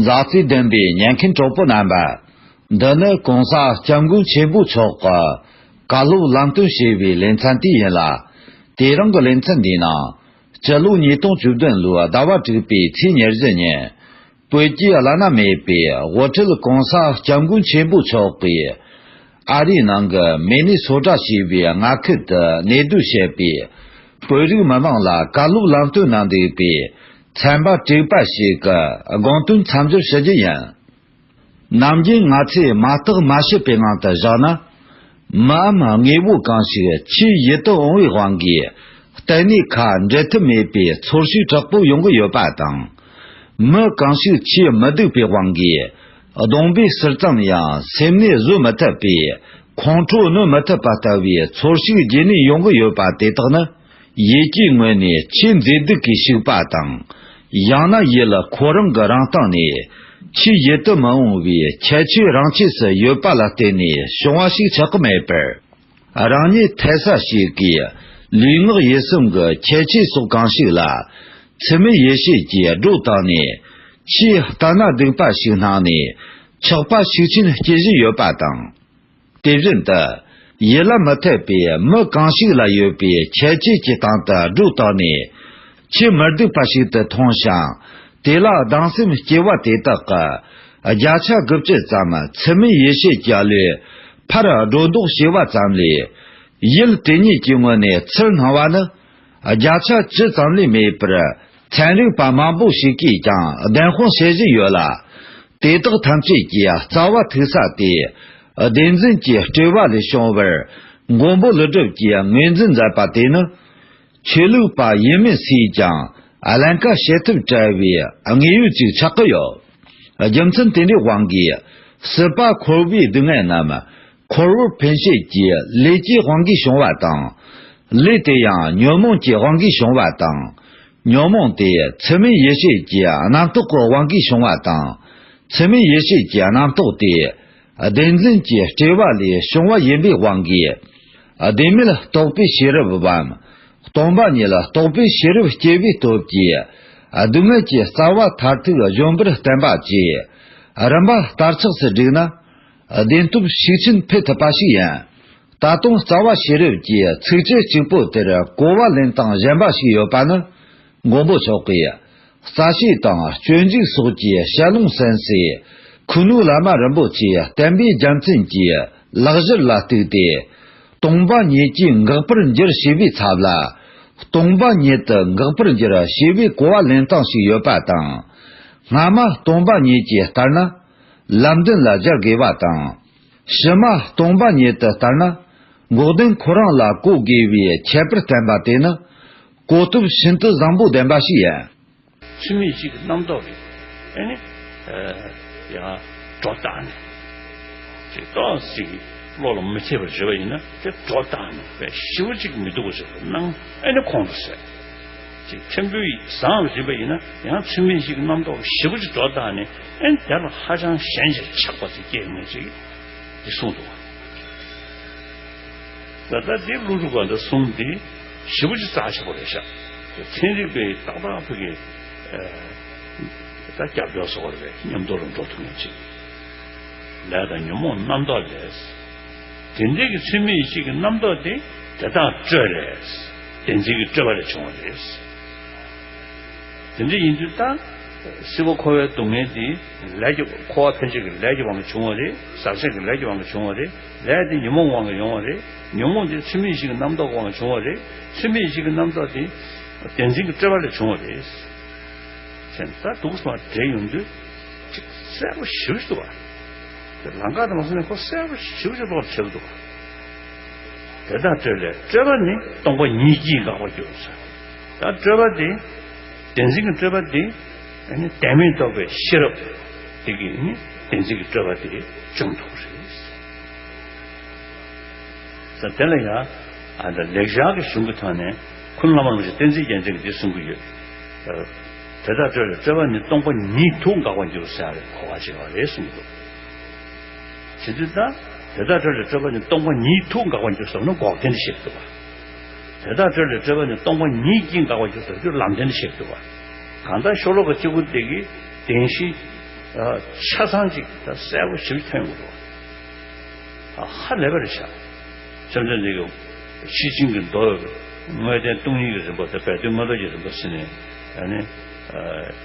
ལ་རྩིས་ལྡན་པའི་ཉན་མཁན་གྲོགས་པོ་རྣམ་པ། འདི་ནི་གོང་ས་སྐྱབས་མགོན་ཆེན་པོ་མཆོག་གི་བཀའ་སློབ་ལམ་སྟོན་ཞེས་པའི་ལེ་ཚན་དེ་ཡིན་ལ། དེ་རིང་གི་ལེ་ཚན་འདིའི་ནང་། སྤྱི་ལོ་ཉིས་སྟོང་བཅུ་བདུན་ལོའི་ཟླ་བ་དྲུག་པའི་ཚེས་ཉེར་བཞི་ཉིན། བོད་ཀྱི་བླ་ན་མེད་པའི་དབུ་ཁྲིད་གོང་ས་སྐྱབས་མགོན་ཆེན་པོ་མཆོག་གིས། ཨ་རིའི་ནང་གི་མི་ནི་སོ་ཊ་ཞེས་པའི་མངའ་ཁུལ་དུ་གནས་སྡོད་བྱེད་པའི་བོད་རིགས་མི་མང་ལ་བཀའ་སློབ་ལམ་སྟོན་གནང་བསྡད་པའི་ཚན་པ་དྲུག་པ་ཞིག་གི་དགོངས་དོན་མཚམས་སྦྱོར་ཞུ་རྒྱུ་ཡིན། ནམ་རྒྱུན་ང་ཚོས་མ་བརྟགས་མ་ཞིབ་པའི་ངང་དུ་བཞག་ན། མིའམ་དངོས་པོ་གང་ཞིག་ཆེས་ཡིད་དུ་འོང་བའི་དབང་གིས་ལྟེ་གནས་ཁ་འབྲལ་ཐབས་མེད་པའི་ཚོར་ཤུགས་དྲག་པོ་ཡོང་གི་ཡོད་པ་དང་། མི་གང་ཞིག་ཆེས་མི་སྡུག་པའི་དབང་གིས་གདོང་པའི་ཟུར་ཙམ་ཡང་སེམས་ནས་བཟོད་མི་ཐུབ་པའི་ཁོང་ཁྲོ་གནོན་མི་ཐུབ་པ་ལྟ་བུའི་ཚོར་ཤུགས་རྗེས་ནས་ཡོང་གི་ཡོད་པ་དེ་དག་ནི། ཡིད་ཀྱི་ངོས་ནས་ཆེས་མཛེས་སྡུག་གི་ཤིག་པ་དང་། ཡང་ན་ཡུལ་ཁོ་རང་གི་རང་སྟེང་ནས་ཆེས་ཡིད་དུ་མི་འོང་བའི་ཁྱད་ཆོས་རང་ཆས་སུ་ཡོད་པ་ལ་བརྟེན་ནས་བྱུང་བ་ཞིག་ཆགས་ཀྱི་མེད་པར། རང་ཉིད་འཐད་ས་ཞིག་གིས་ལུས་ངག་ཡིད་གསུམ་གྱི་ཁྱད་ཆོས་སོགས་གང་ཞིག་ལ་ཚུལ་མིན་ཡིད་བྱེད་ཀྱིས་སྒྲོ་བཏགས་ནས། ཆེས་ལྟ་ན་སྡུག་པ་ཞིག་སྣང་ནས་ཆགས་པ་ཤུགས་ཆེན་སྐྱེ་བཞིན་ཡོད་པ་དང་། དེ་བཞིན་དུ། ཡིད་ལ་མི་འཐད་པའི་མི་གང་ཞིག་ལ་ཡོད་པའི་ཁྱད་ཆོས་ཀྱི་སྟེང་དུ་སྒྲོ་བཏགས་ནས། ཆེས་མི་སྡུག་པ་ཞིག་ཏུ་མཐོང་ཞིང་། དེ་ལ་སྡང་སེམས་སྐྱེ་བ་དེ་དག་གི་བརྒྱ་ཆ་དགུ་བཅུ་ཙམ་ཚུལ་མིན་ཡིད་བྱེད་ཀྱི་བློས་ཕར་སྒྲོ་འདོགས་བྱས་པ་ཙམ་ལས། ཡུལ་དེ་ཉིད་ཀྱི་ངོས་ནས་ཚུར་སྣང་བ་ནི། བརྒྱ་ཆ་བཅུ་ཙམ་ལས་མེད་པར་ཚན་རིག་པ་མང་པོ་ཞིག་གིས་ཀྱང་བདེན་དཔང་བྱེད་བཞིན་ཡོད་ལ། དེ་དག་ཐམས་ཅད་ཀྱི་རྩ་བ་ཐུག་ས་དེ། བདེན་རྫུན་གྱི་སྤྲོས་པ་ལས་བྱུང་བར། མགོན་པོ་ཀླུ་སྒྲུབ་ཀྱིས་ངོས་འཛིན་མཛད་པ་དེ་ནི། ཆོས་ལུགས་པ་ཡིན་མིན་སུས་ཀྱང་ཀླན་ཀ་བྱེད་ཐབས་བྲལ་བའི་དངོས་ཡོད་ཅིག་ཆགས་ཀྱི་ཡོད། རྒྱུ་མཚན་དེ་འདྲའི་དབང་གིས། སྲིད་པ་འཁོར་བའི་སྡུག་བསྔལ་རྣམས། འཁོར་བར་འཕེན་བྱེད་ཀྱི་ལས་ཀྱི་དབང་གིས་བྱུང་བ་དང་། ལས་དེ་ཡང་ཉོན་མོངས་ཀྱི་དབང་གིས་བྱུང་བ་དང་། ཉོན་མོངས་དེ་ཚུལ་མིན་ཡིད་བྱེད་ཀྱི་རྣམ་རྟོག་གི་དབང་གིས་བྱུང་བ་དང་། ཚུལ་མིན་ཡིད་བྱེད་ཀྱི་རྣམ་རྟོག་དེ། བདེན་རྫུན་གྱི་སྤྲོས་པ་ལས་བྱུང་བ་ཡིན་པའི་དབང་གིས། བདེན་མེད་རྟོགས་པའི་ཤེས་རབ་བམ། སྟོང་པ་ཉིད་རྟོགས་པའི་ཤེས་རབ་སྐྱེ་བའི་སྟོབས་ཀྱིས། སྡུག་བསྔལ་གྱི་རྩ་བ་མཐར་ཐུག་གཞོམ་པར་བསྟན་པ་བཅས། རིམ་པ་བསྟར་ཆགས་སུ་བསྒྲིགས་ན། བདེན་སྟོབས་ཤུགས་ཆེན་འཕེལ་ཐུབ་པ་ཞིག་ཡིན། ད་དུང་རྩ་བ་ཤེས་རབ་ཀྱི་ཚིགས་བཅད་གཅིག་པོ་དེར་གོ་བ་ལེན་སྟངས་གཞན་པ་ཞིག་ཡོད་པ་ནི། མགོན་པོ་མཆོག་གིས། རྩ་ཤེ་དང་སྤྱོད་འཇུག་སོགས་ཀྱི་བཤད་ལུང་གསན་སའི་ཁུ་ནུ་བླ་མ་རིན་པོ་ཆེའི་བསྟན་པའི་རྒྱལ་མཚན་གྱི་ལེགས་སྦྱར་ལ་གཏུགས་ཏེ། སྟོང་པ་ཉིད་ཀྱིས་འགག་པར་འགྱུར་ཞེས་པའི་ཚབ་ལ། སྟོང་པ་ཉིད་དུ་འགག་པར་འགྱུར་ཞེས་པའི་གོ་བ་ལེན་སྟངས་ཤིག་ཡོད་པ་དང་། སྔ་མ་སྟོང་པ་ཉིད་ཀྱིས་ལྟར་ན། ལམ་བདེན་ལ་སྦྱར་དགོས་པ་དང་། ཕྱི་མ་སྟོང་པ་ཉིད་དུ་ལྟར་ན། འགོག་བདེན་ཁོ་རང་ལ་གོ་དགོས་པའི་ཁྱད་པར་བསྟན་པ་དེ་ནི། གོ་སྟོབས་ཤིན་ཏུ་བཟང་པོ་ལྡན་པ་ཞིག་ཡིན། ཚུལ་མིན་ཡིད་བྱེད་ཀྱི་རྣམ་རྟོག་གིས་ཨེ་ནི། ཡང་སྒྲོ་བཏགས་ནས། ཅིག་ཏོག་ཙམ་བློ་ལ་མི་འཆར་བ་རེད་པ་ཡིན་ན་དེ་སྒྲོ་བཏགས་ནས་པས་ཞེ་པོ་ཅིག་མི་སྡུག་པ་ཞིག་སྣང་ཨེ་ནི་ཁོང་དུ་ཟད། ཅིག་ཕྲན་བུ་བཟང་བ་རེད་པ་ཡིན་ན་ཡང་ཚུལ་མིན་ཡིད་བྱེད་ཀྱི་རྣམ་རྟོག་ཞེ་པོ་ཅིག་སྒྲོ་བཏགས་ནས་ཨེ་ནི་དེ་ལ་ཧ་ཅང་ཞེན་ཅིག་ཆགས་པ་ཅིག་སྐྱེ་ངེས་ཅིག་འདི་གསུངས་འདུག། ད་ལྟ་འདི་ཀླུ་སྒྲུབ་དགའ་ལྡན་གསུམ་འདི་ཞེ་པོ་ཅིག་རྩ་ཆེ་པོ་རེད་ཤག། ཚན་རིག་པས་ཏག་ཏག་ཕ་གི་ད་རྒྱབ་སྐྱོར་སོགས་རེད་པས་མཉམ་དུ་ལ་འགྲོ་ཐུབ་མཁན་ཅིག། ལས་དང་ཉོན་མོངས་རྣམ་རྟོག་ལས། དེ་འདྲའི་གི་ཚུལ་མིན་ཡིད་བྱེད་ཀྱི་རྣམ་རྟོག་དེ་དེ་དག་སྤྲོས་ལས། བདེན་འཛིན་གྱི་སྤྲོས་པ་ལས་བྱུང་བ་རེད། དེ་འདྲ་ཡིན་དུས་ད། སྲིད་པ་འཁོར་བའི་སྡུག་བསྔལ་དེ་ལས་ཀྱི་འཁོར་བ་འཕེན་བྱེད་ཀྱི་ལས་ཀྱི་དབང་གིས་བྱུང་བ་རེད། ཟག་བཅས་ཀྱི་ལས་ཀྱི་དབང་གིས་བྱུང་བ་རེད། ལས་དེ་ཉོན་མོངས་དབང་གིས་ཡོང་བ་རེད། ཉོན་མོངས་དེ་ཚུལ་མིན་ཡིད་བྱེད་ཀྱི་རྣམ་རྟོག་དབང་གིས་བྱུང་བ་རེད། ཚུལ་མིན་ཡིད་བྱེད་ཀྱི་རྣམ་རྟོག་དེ་བདེན་འཛིན་གྱི་སྤྲོས་པ་ལས་བྱུང་བ་རེད། ཟེར་ནས་ད་འདུག་སེ་མར་བསྡད་ཡོང་དུས་ཅིག་གསལ་པོ་ཞེ་པོ་ཅིག་འདུག་བ། དེ་ལམ་ཁ་དང་མ་སོང་ནས་ཁོ་གསལ་པོ་ཞེ་པོ་ཅིག་ལོག་བྱེད་ཀྱི་འདུག་བ། དེ་དག་སྤྲོས་ལས་སྤྲོས་པ་ནི་སྟོང་པ་ཉིད་ཀྱིས་འགག་པར་འགྱུར་ཟེར། ད་སྤྲོས་པ་དེ། བདེན་འཛིན་གྱི་སྤྲོས་པ་དེ། ཨ་ནི་བདེན་མེད་རྟོགས་པའི་ཤེས་རབ་དེ་གིས་ནི་བདེན་འཛིན་གྱི་སྤྲོས་པ་དེ་བཅོམ་ཐུབ་པ་རེད། ཟེར་དེ་ལ་ཡང་ཨ་ད་ལེགས་སྦྱར་གྱི་གཞུང་གི་ཐོག་ནས་ཁུ་ནུ་བླ་མ་རིན་པོ་ཆེ་བསྟན་འཛིན་རྒྱལ་མཚན་གྱིས་འདི་གསུང་གི་ཡོད། དེ་དག་སྤྲོས་ལས་སྤྲོས་པ་ནི་སྟོང་པ་ཉིད་དུ་འགག་པར་འགྱུར་ཟེར་བའི་གོ་བ་ཅིག་ཡོད་རེད་གསུངས་འདུག། བྱེད་དུས་ད། དེ་དག་སྤྲོས་ལས་སྤྲོས་པ་ནི་སྟོང་པ་ཉིད་དུ་འགག་པར་འགྱུར་ཟེར་བ་ནི་འགོག་བདེན་དུ་བཤད་འདུག་པ། དེ་དག་སྤྲོས་ལས་སྤྲོས་པ་ནི་སྟོང་པ་ཉིད་ཀྱིས་འགག་པར་འགྱུར་ཟེར་རྒྱུ་ལམ་བདེན་དུ་བཤད་འདུག་པ། གང་ལྟར་ཤོ་ལོ་ཀ་གཅིག་པོ་དེ་གིས་བདེན་བཞི། ཆ་ཚང་ཅིག་ད་གསལ་པོ་ཞིབ་ཐོན་ཡོང་གི་འདུག་ཧ་ལས་པ་རེད་ཤག་བཅོམ་ལྡན་འདས་ཀྱི་ཤེར་ཕྱིན་གྱི་མདོ་དངོས་བསྟན་སྟོང་ཉིད་ཀྱི་རིམ་པ་དང་སྦས་དོན་མངོན་རྟོགས་ཀྱི་རིམ་པ་ཟེར་ནས་ཨ་ནི་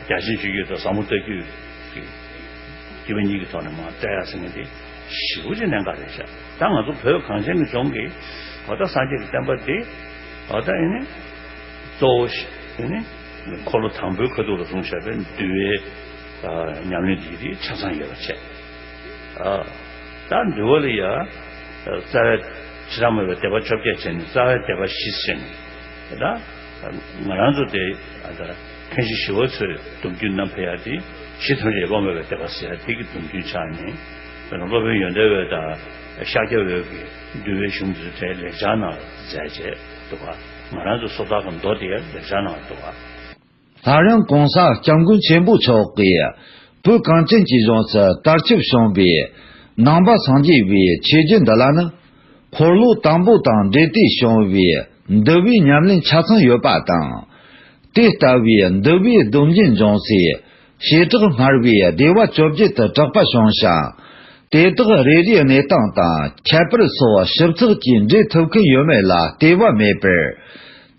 རྒྱ་ཆེན་སྤྱོད་བརྒྱུད་དང་ཟབ་མོ་ལྟ་བརྒྱུད་ཀྱི་དགྱེས་པ་གཉིས་ཀྱི་ཐོག་ནས་མར་བལྟ་ཡག་ཟེར་མཁན་དེ་ཞེ་པོ་ཅིག་གནད་འགག་རེད་ཤག་ད་ང་ཚོ་བོད་གངས་ཅན་གྱི་ལྗོངས་ཀྱི་འོ་ད་སངས་རྒྱས་ཀྱི་བསྟན་པ་འདི་འོ་ད་ཨ་ནི་གཙོ་བོ་ཞིག་ཨ་ནི་འཁོར་ལོ་དང་པོའི་ཁ་ཐུག་ལ་བཟུང་བཞག་པའི་འདུལ་བའི་ཉམས་ལེན་འདི་རིགས་ཆ་ཚང་ཡོད་པ་བྱས། ད་འདུལ་བ་ལ་ཡ་རྩ་བའི་བྱེ་བྲག་སྨྲ་བའི་སྡེ་པ་བཅོ་བརྒྱད་བྱས་ནས་རྩ་བའི་སྡེ་པ་བཞི་བྱས་ནས་ད་ང་རང་ཚོ་དེ་ད་མཁན་ཆེན་ཞི་བ་འཚོའི་སྡོམ་རྒྱུན་བསྣམས་ཕེབས་ཡ་དེ་ཞི་དམ་རིག་པ་སྨྲ་བའི་སྡེ་པ་ཟེར་ཡ་དེ་གི་སྡོམ་རྒྱུན་ཆགས་ནས་སློབ་དཔོན་ཡོན་ཏན་འོད་དང་ཤཱཀྱ་འོད་ཀྱི་འདུལ་བའི་གཞུང་དེ་ཚོ་དེ་ལེགས་སྦྱར་ནང་མཛད་བྱས་འདུག་ག་ང་རང་ཚོ་སོ་ཐར་གྱི་མདོ་དེ་ཡ་ལེགས་སྦྱར་ནང་འདུག་ག་སླར་ཡང་གོང་ས་སྐྱབས་མགོན་ཆེན་པོ་མཆོག་གིས་བོད་གངས་ཅན་གྱི་ལྗོངས་སུ་དར་ཁྱབ་བྱུང་བའི་ནང་པ་སངས་རྒྱས་པའི་ཆོས་བརྒྱུད་འདི་ལ་ནི། འཁོར་ལོ་དང་པོ་དང་འབྲེལ་ཏེ་བྱུང་བའི་འདུལ་བའི་ཉམས་ལེན་ཆ་ཚང་ཡོད་པ་དང་། དེ་ལྟ་བུའི་འདུལ་བའི་སྡོམ་རྒྱུན་འབྱུང་སའི་བྱེ་བྲག་སྨྲ་བའི་སྡེ་བ་བཅོ་བརྒྱད་དུ་གྲགས་པ་བྱུང་ཞིང་། དེ་དག་རེ་རེའི་གནས་སྟངས་དང་ཁྱད་པར་སོགས་ཞིབ་ཚགས་ཀྱིས་འགྲེལ་ཐུབ་མཁན་ཡོད་མེད་ལ་ལྟོས་པ་མེད་པར།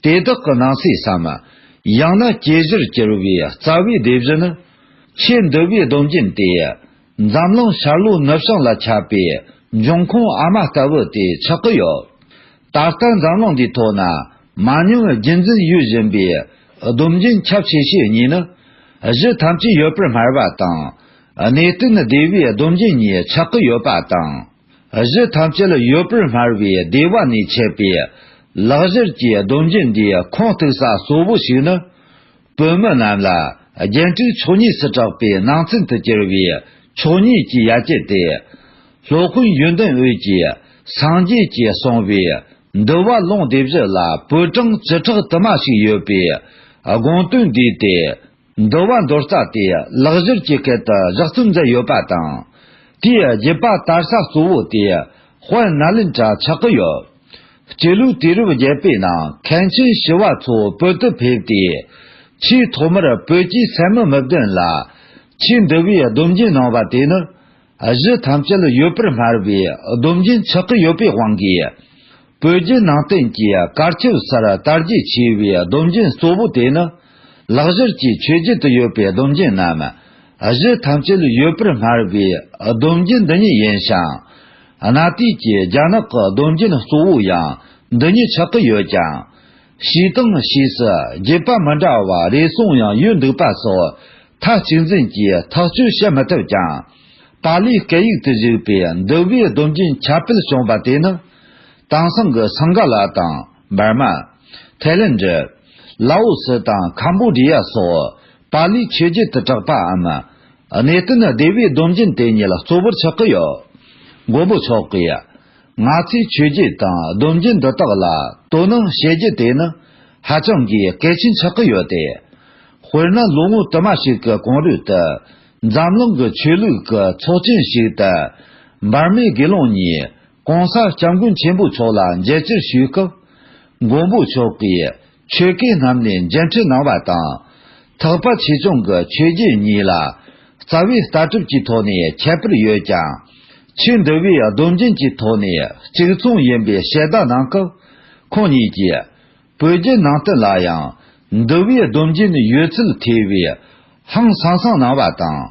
དེ་དག་གི་ནང་གསེས་སམ། ཡང་ན་གྱེས་གཞིར་གྱུར་བའི་རྩ་བའི་སྡེ་བཞི་ནི། ཆོས་འདུལ་བའི་སྡོམ་རྒྱུན་ཏེ། འཛམ་གླིང་ཤར་ལྷོ་ནུབ་བྱང་ལ་ཁྱབ་པའི་འབྱུང་ཁུངས་ཨ་མ་ལྟ་བུ་དེ་ཆགས་ཀྱི་ཡོད། ད་ལྟ་འཛམ་གླིང་འདིའི་ཐོག་ན་མ་ཉམས་རྒྱུན་འཛིན་ཡོད་བཞིན་པའི་སྡོམ་རྒྱུན་ཁྱབ་ཆེ་ཤོས་གཉིས་ནི། གཞི་ཐམས་ཅད་ཡོད་པར་སྨྲ་བ་དང་། གནས་བརྟན་སྡེ་བའི་སྡོམ་རྒྱུན་གཉིས་ཆགས་ཀྱི་ཡོད་པ་དང་། གཞི་ཐམས་ཅད་ཡོད་པར་སྨྲ་བའི་སྡེ་བ་ནས་མཆེད་པའི་ལེགས་སྦྱར་གྱི་སྡོམ་རྒྱུན་འདིའི་ཁུངས་གཏུགས་ས་གཙོ་བོ་ཞིག་ནི། བོད་མི་རྣམས་ལ་རྒྱན་དྲུག་མཆོག་གཉིས་སུ་གྲགས་པའི་ནང་ཚན་དུ་གྱུར་བའི་མཆོག་གཉིས་ཀྱི་ཡ་གྱལ་ཏེ། སློབ་དཔོན་ཡོན་ཏན་འོད་ཀྱིས་སངས་རྒྱས་ཀྱིས་གསུངས་པའི་འདུལ་བ་ལུང་སྡེ་བཞི་ལ་པོད་གྲངས་བཅུ་ཕྲག་དུ་མ་ཞིག་ཡོད་པའི་དགོངས་དོན་འདུས་ཏེ། འདུལ་བ་མདོ་རྩ་དེ་ལེགས་སྦྱར་གྱི་སྐད་དུ་བཞག་རྩིས་མཛད་ཡོད་པ་དང་། དེའི་བརྒྱུད་པ་དར་ས་གཙོ་བོ་དེ་དཔལ་ནཱ་ལེནྡྲ་ཆགས་ཀྱི་ཡོད། སྤྱི་ལོའི་དུས་རབས་བརྒྱད་པའི་ནང་མཁན་ཆེན་ཞི་བ་འཚོ་བོད་དུ་ཕེབས་ཏེ། ཆེས་ཐོག་མར་བོད་ཀྱི་སེར་མོ་མི་བདུན་ལ་ཆོས་འདུལ་བའི་སྡོམ་རྒྱུན་གནང་བ་དེ་ནི། གཞི་ཐམས་ཅད་ཡོད་པར་སྨྲ་བའི་སྡོམ་རྒྱུན་ཆགས་ཀྱི་ཡོད་པའི་དབང་གིས། བོད་བརྒྱུད་ནང་བསྟན་གྱི་གར་ཁྱབ་སར་དར་རྒྱས་ཆེ་བའི་སྡོམ་རྒྱུན་གཙོ་བོ་དེ་ནི། ལེགས་སྦྱར་གྱི་ཆོས་བརྒྱུད་དུ་ཡོད་པའི་སྡོམ་རྒྱུན་རྣམས། གཞི་ཐམས་ཅད་ཡོད་པར་སྨྲ་བའི་སྡོམ་རྒྱུན་འདི་ཉིད་ཡིན་ཞིང་། གནའ་དུས་ཀྱི་རྒྱ་ནག་གི་སྡོམ་རྒྱུན་གཙོ་བོ་ཡང་འདི་ཉིད་ཆགས་ཀྱི་ཡོད་ཀྱང་། ཕྱིས་དང་ཕྱིས་སུ་བརྒྱུད་པ་མི་འདྲ་བ་རེ་ཟུང་ཡང་ཡོད་འདུག་པ་སོགས་མཐའ་གཅིག་འཛིན་གྱིས་ཐག་གཅོད་བྱེད་མི་ཐུབ་ཀྱང་། པཱ་ལིའི་སྐད་ཡིག་ཏུ་བཞུགས་པའི་འདུལ་བའི་སྡོམ་རྒྱུན་ཁྱབ་སྤེལ་བྱུང་བ་དེ་ནི། དེང་སང་གི་སིང་ག་ལ་དང་འབར་མ། ཐའི་ལེན་ཌི། ལའོ་སི་དང་ཁམ་བྷོ་ཌི་ཡ་སོགས་པཱ་ལིའི་ཆོས་བརྒྱུད་དུ་གྲགས་པའམ། གནས་བརྟན་སྡེ་བའི་སྡོམ་རྒྱུན་དེ་ཉིད་གཙོ་བོར་ཆགས་ཀྱི་ཡོད། མགོན་པོ་མཆོག་གིས། ང་ཚོའི་ཆོས་བརྒྱུད་དང་སྡོམ་རྒྱུན་འདི་དག་ལ་དོ་སྣང་བྱེད་རྒྱུ་དེ་ནི་ཧ་ཅང་གི་གལ་ཆེན་ཆགས་ཀྱི་ཡོད་དེ། དཔེར་ན་ལོ་ངོ་དུ་མ་ཞིག་གི་གོང་རོལ་དུ་འཛམ་གླིང་གི་ཆོས་ལུགས་ཀྱི་ཚོགས་ཆེན་ཞིག་ཏུ་འབར་མའི་དགེ་སློང་གཉིས་གོང་ས་སྐྱབས་མགོན་ཆེན་པོ་མཆོག་ལ་མཇལ་བཅར་ཞུས་སྐབས། མགོན་པོ་མཆོག་གིས་ཆོས་སྐད་རྣམས་ནས་མཇལ་འཕྲད་གནང་བ་དང་། ཐེག་པ་ཆེ་ཆུང་གི་ཆོས་བརྒྱུད་གཉིས་ལ་རྩ་བའི་ལྟ་གྲུབ་ཀྱི་ཐོག་ནས་ཁྱད་པར་ཡོད་ཀྱང་། ཆོས་འདུལ་བའི་སྡོམ་རྒྱུན་གྱི་ཐོག་ནས་གཅིག་མཚུངས་ཡིན་པའི་ཞལ་བརྡ་གནང་སྐབས། ཁོང་གཉིས་ཀྱིས་བོད་བརྒྱུད་ནང་བསྟན་ལ་ཡང་འདུལ་བའི་སྡོམ་རྒྱུན་ཡོད་ཚུལ་ཐེ་བའི་ཧང་སང་སང་གནང་བ་དང་།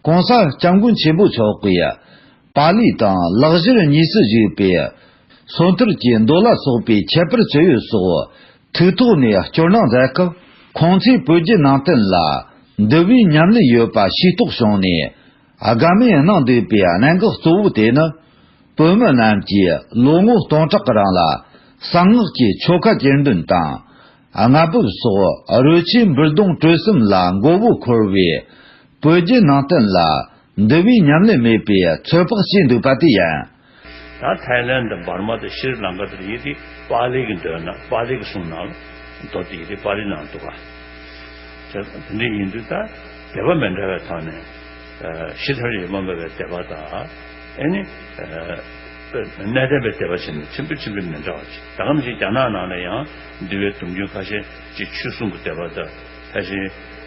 གོང་ས་སྐྱབས་མགོན་ཆེན་པོ་མཆོག་གིས། པཱ་ལི་དང་ལེགས་སྦྱར་གཉིས་སུ་བཞུགས་པའི་སོ་ཐར་གྱི་མདོ་ལ་སོགས་པའི་ཁྱད་པར་ཅི་ཡོད་སོགས་ཐུགས་ཐོག་ནས་སྐྱོར་གནང་མཛད་སྐབས། ཁོང་ཚོས་བོད་བརྒྱུད་ནང་བསྟན་ལ་འདུལ་བའི་ཉམས་ལེན་ཡོད་པ་ཤེས་རྟོགས་བྱུང་ནས། དགའ་མོས་གནང་འདོད་པའི་གནད་འགག་གཙོ་བོ་དེ་ནི། བོད་མི་རྣམས་ཀྱིས་ལོ་ངོ་སྟོང་ཕྲག་གི་རིང་ལ་གསང་སྔགས་ཀྱི་ཆོ་ག་གྱེར་འདོན་དང་། སྔ་བབས་སོགས་རོལ་ཆས་འབུར་གདུང་དཀྲོལ་གསུམ་ལ་མགོ་བོ་འཁོར་བའི་བོད་བརྒྱུད་ནང་བསྟན་ལ་འདུལ་བའི་ཉམས་ལེན་མེད་པའི་ཚོད་དཔག་བྱས་འདུག་པ་དེ་ཡིན། ད་ཐའི་ལན་དང་འབར་མ་དང་ཤྲི་ལང་ཀ་དེར་ཡིན་ཏེ་པཱ་ལི་གི་མདོའི་ནང་པཱ་ལི་གི་གསུང་ནང་ལ་མདོ་དེ་ཡིན་ཏེ་པཱ་ལི་ནང་འདུག་ག་དེ་འདྲ་ཡིན་དུས་ད་སྡེ་པ་མི་འདྲ་བའི་ཐོག་ནས་ཤྲི་ཐར་ཡེ་མ་མེད་པའི་སྡེ་པ་དང་ཨེ་ནི་གནས་བརྟན་པའི་སྡེ་པ་བྱས་ནས་ཆེན་པོ་ཆེན་པོ་མི་འདྲ་བ་ཅིག་ད་ག་ནང་བཞིན་རྒྱ་ནག་ནང་ལ་ཡང་འདུལ་བའི་སྡོམ་རྒྱུན་ཁ་ཤས་ཅིག་ཆོས་སྲུང་གི་སྡེ་པ་དང་། ཕལ་ཆེར་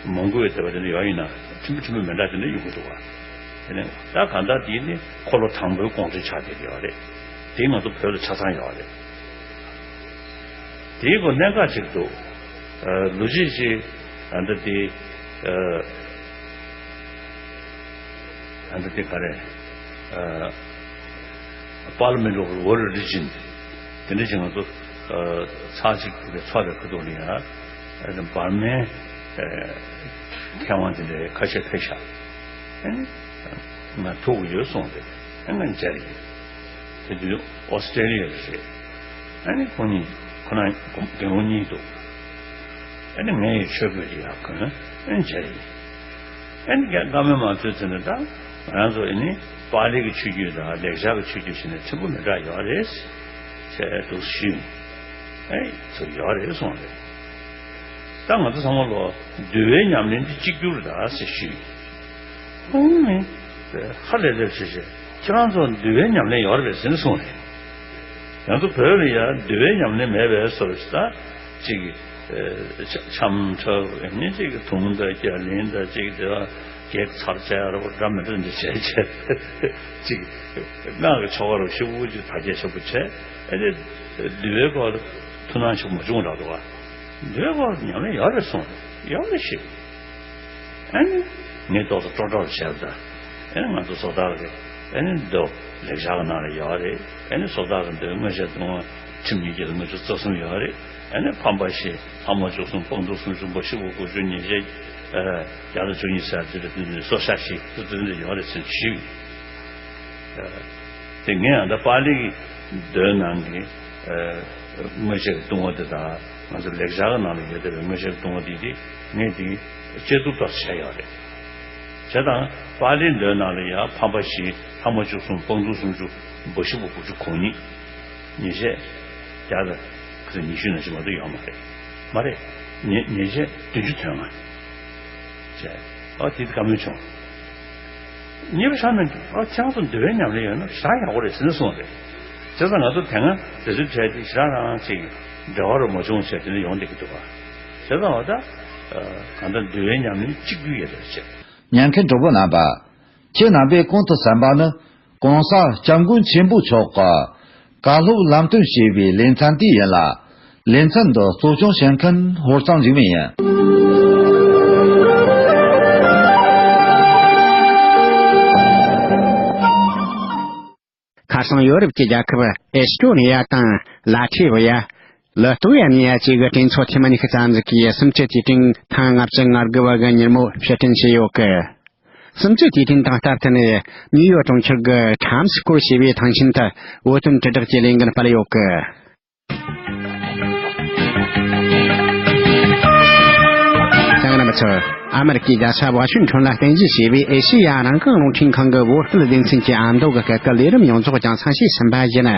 མོང་གོལ་ཡ་དེ་བ་དེ་འདྲ་ཡོད་ཡིན་ན་ཕྲན་བུ་ཕྲན་བུ་མི་འདྲ་དེ་འདྲ་ཡོང་གི་འདུག་བ། དེ་ནས་ད་གང་ལྟར་དེ་ནི་འཁོར་ལོ་དང་པོའི་ཀོང་ཇོ་ཆགས་བསྡད་ཡོད་རེད། དེ་ང་ཚོ་བོད་ལ་ཆ་ཚང་ཡོད་རེད། དེའི་སྐོར་གནད་འགག་ཅིག་འདུག་ལོ་རྒྱུས་ཅིག་ཨ་འདྲ་དེ། ཨ་འདྲ་དེ་ག་རེ། Parliament of World Religion། དེ་འདྲ་ཅིག་ང་ཚོ་ཚར་གཅིག་གི་ཚོགས་པའི་ཁ་ཐུག་ནས་ཡང་བར་མའི་མཁས་དབང་དེ་འདྲའི་ཁ་ཤས་ཕེབས་ཤག་ཨ་ནི་ང་ཐུག་གི་ཡོད་གསུངས་ཏེ་ཨ་ང་མཇལ་ཡིན། དེ་དུས་ཨོ་སི་ཀྲེ་ལི་ཡ་རེད། ཨ་ནི་ཁོང་གཉིས་ཁོ་ན་རྒན་ལོ་གཉིས་འདུག་ཨ་ནི་ངས་ཡི་ཆོས་གོས་ཀྱི་ཡག་གོན་ཨ་ནི་མཇལ་ཡིན། ཨ་ནི་རྒན་བཀའ་མོལ་མ་ཚོད་ཚེ་ནས་ད་ང་རང་ཚོ་ཨ་ནི་པཱ་ལི་གི་ཆོས་བརྒྱུད་དང་ལེགས་སྦྱར་གྱི་ཆོས་བརྒྱུད་ཟེར་ནས་ཕྲན་བུ་མི་འདྲ་ཡོད་རེད་ཟེར་འདུག་ཞུས། ཨེ་ཚོ་ཡོད་རེད་གསུངས་རེད། ད་ང་ཚོ་ཚང་མ་ལོ་འདུལ་བའི་ཉམས་ལེན་འདི་གཅིག་གྱུར་རེད་ཟེར་ཞུས། ཁོང་ནི་ཧ་ལས་ལས་བྱས་བྱས་ཁྱེད་རང་ཚོ་འདུལ་བའི་ཉམས་ལེན་ཡོད་རེད་པས་ཟེར་ནས་གསུངས་རེད། ང་ཚོ་བོད་ལ་ཡང་འདུལ་བའི་ཉམས་ལེན་མེད་པའི་བཟོ་ཞིག་ད་ཅིག་ཨེ་ཆ་འཆམ་འཁྲབ་ཨེ་ནི་ཅིག་དུང་དང་རྒྱ་གླིང་དང་ཅིག་དེ་བ་གེགས་ཚར་བྱས་ཡ་ར་བ་འདྲ་མི་འདྲ་འདི་བྱས་བྱས་ཅིག་སྔགས་ཀྱི་ཆོ་ག་རུ་ཤུགས་པོ་ཅིག་དར་རྒྱས་ཆེན་པོ་བྱས་ཨེ་ནི་འདུལ་བའི་སྐོར་ཐུགས་སྣང་ཆེན་པོ་མ་བྱུང་ར་འདུག་བ། འདུལ་བའི་སྐོར་ཉམས་ལེན་ཡོད་རེད་གསུངས་ཡོད་རེད་ཞེས། ཨ་ནི་ངས་ཏོག་ཙམ་སྤྲོ་སྤྲོ་བྱས་པ་དང་། ཨ་ནི་ང་ཚོ་བཟོ་ལྟ་གི་ཨ་ནི་མདོ་ལེགས་སྦྱར་གི་ནང་ལ་ཡོད་རེད། ཨ་ནི་བཟོ་ལྟ་གི་མདོའི་མངོན་ཤེས་ལྟུང་བ་ཁྲིམས་ཉིས་བརྒྱ་དང་ལྔ་བཅུ་རྩ་གསུམ་ཡོད་རེད། ཨ་ནི་ཕམ་པ་བཞི་ལྷག་མ་བཅུ་གསུམ་སྤང་ལྟུང་སུམ་ཅུ་འབུབ་ཞི་འབུབ་དགུ་བཅུ་ཉི་ཤུ་བརྒྱ་དང་བཅུ་གཉིས་ཟེར་དེ་འདྲ་དེ་འདྲ་སོ་ཤ་ཞིག་དེ་འདྲ་ཡོད་རེད་ཟེར་ཞུས། དེ་ངས་ཡང་ད་པཱ་ལི་གི་མདོའི་ནང་གི་མངོན་ཤེས་ཀྱི་ལྟུང་བ་དེ་དང་ང་ཚོ་ལེགས་སྦྱར་གྱི་ནང་ལ་ཡོད་བསྡད་པའི་མངོན་ཤེས་ཀྱི་ལྟུང་བ་དེ་དེ་ངས་དེ་དཔྱད་བསྡུར་ཏོག་ཙམ་བྱས་ཡོད་རེད། བྱས་ཙང་པཱ་ལིའི་མདོའི་ནང་ལ་ཡང་ཕམ་པ་བཞི་ལྷག་མ་བཅུ་གསུམ་སྤང་ལྟུང་སུམ་ཅུ་འབུབ་ཞི་འབུབ་དགུ་བཅུ་གོ་གཉིས་ཉེས་བྱས་བརྒྱ་དང་ཉི་ཤུ་ནང་བཞིན་མ་གཏོགས་ཡོད་མ་རེད། མ་རེད། ཉེས་ཉེས་བྱས་བདུན་ཅུ་དོན་ལྔ། བྱས། ཨ་དེ་བཀའ་མོལ་བྱུང་། གཉིས་པ་ཤར་ནས་ཨ་ཁྱེད་རང་ཚོ་འདུལ་བའི་ཉམས་ལེན་ཡོད་ན་ཞེ་དྲག་ཡག་པོ་རེད་ཟེར་ནས་གསུངས་རེད། བྱས་ཙང་ང་ཚོ་དེ་སྔ་དེ་ཚོའི་གྲས་དེ་ཞེ་དྲག་རང་ཅིག་འབྲེལ་བ་རུ་མ་བྱུང་བྱས་དེ་འདྲ་ཡོང་བསྡད་ཀྱི་འདུག་ག་བྱས་ཙང་འོ་ད་གང་ལྟར་འདུལ་བའི་ཉམས་ལེན་གཅིག་གྱུར་ཡོད་པ་བྱས། ཉན་མཁན་གྲོགས་པོ་རྣམ་པ། ཁྱེད་རྣམ་པས་གོང་དུ་གསན་པ་ནི་གོང་ས་སྐྱབས་མགོན་ཆེན་པོ་མཆོག་གི་བཀའ་སློབ་ལམ་སྟོན་ཞེས་པའི་ལེ་ཚན་དེ་ཡིན་ལ། ལེ་ཚན་འདི་གཙོ་སྐྱོང་བྱེད་མཁན་ཧོར་གཙང་འཇིགས་མེད་ཡིན། ཁ་སང་ཡོ་རོབ་ཀྱི་རྒྱལ་ཁབ་ཨེ་སི་ཀྲོ་ནི་ཡ་དང་ལ་ཐི་བི་ཡ། ལི་ཏུ་ཝེ་ནི་ཡ་བཅས་ཀྱི་གྲོས་ཚོགས་འཐུས་མི་ཉི་ཤུ་རྩ་གཉིས་ཀྱིས་གསུམ་བཅུའི་དུས་དྲན་ཐེངས་ལྔ་བཅུ་ང་དགུ་བ་གི་མྱུར་མོར་ཕྱིར་དྲན་བྱས་ཡོད་ཀི། གསུམ་བཅུའི་དུས་དྲན་དང་སྟབས་བསྟུན་ནས་ནིའུ་ཡོག་གྲོང་ཁྱེར་གྱི་Times Square་ཞེས་པའི་ཐང་ཆེན་དུ་བོད་དོན་དྲིལ་བསྒྲགས་ཀྱི་ལས་འགུལ་སྤེལ་ཡོད་ཀི། གསན་མཁན་རྣམ་པ་ཚོ། ཨ་མེ་རི་ཀའི་རྒྱལ་ས་ཝ་ཤིང་ཊོན་ལ་རྟེན་གཞི་བྱས་པའི་ཨེ་ཤེ་ཡ་རང་དབང་རླུང་འཕྲིན་ཁང་གི་བོད་སྐད་སྡེ་ཚན་གྱི་ཨ་མདོ་གི་སྐད་ཀྱི་ལས་རིམ་ཡོངས་རྫོགས་རྒྱང་སྲིང་ཞུས་ཟིན་པ་ཡིན།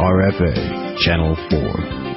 R F A Channel four.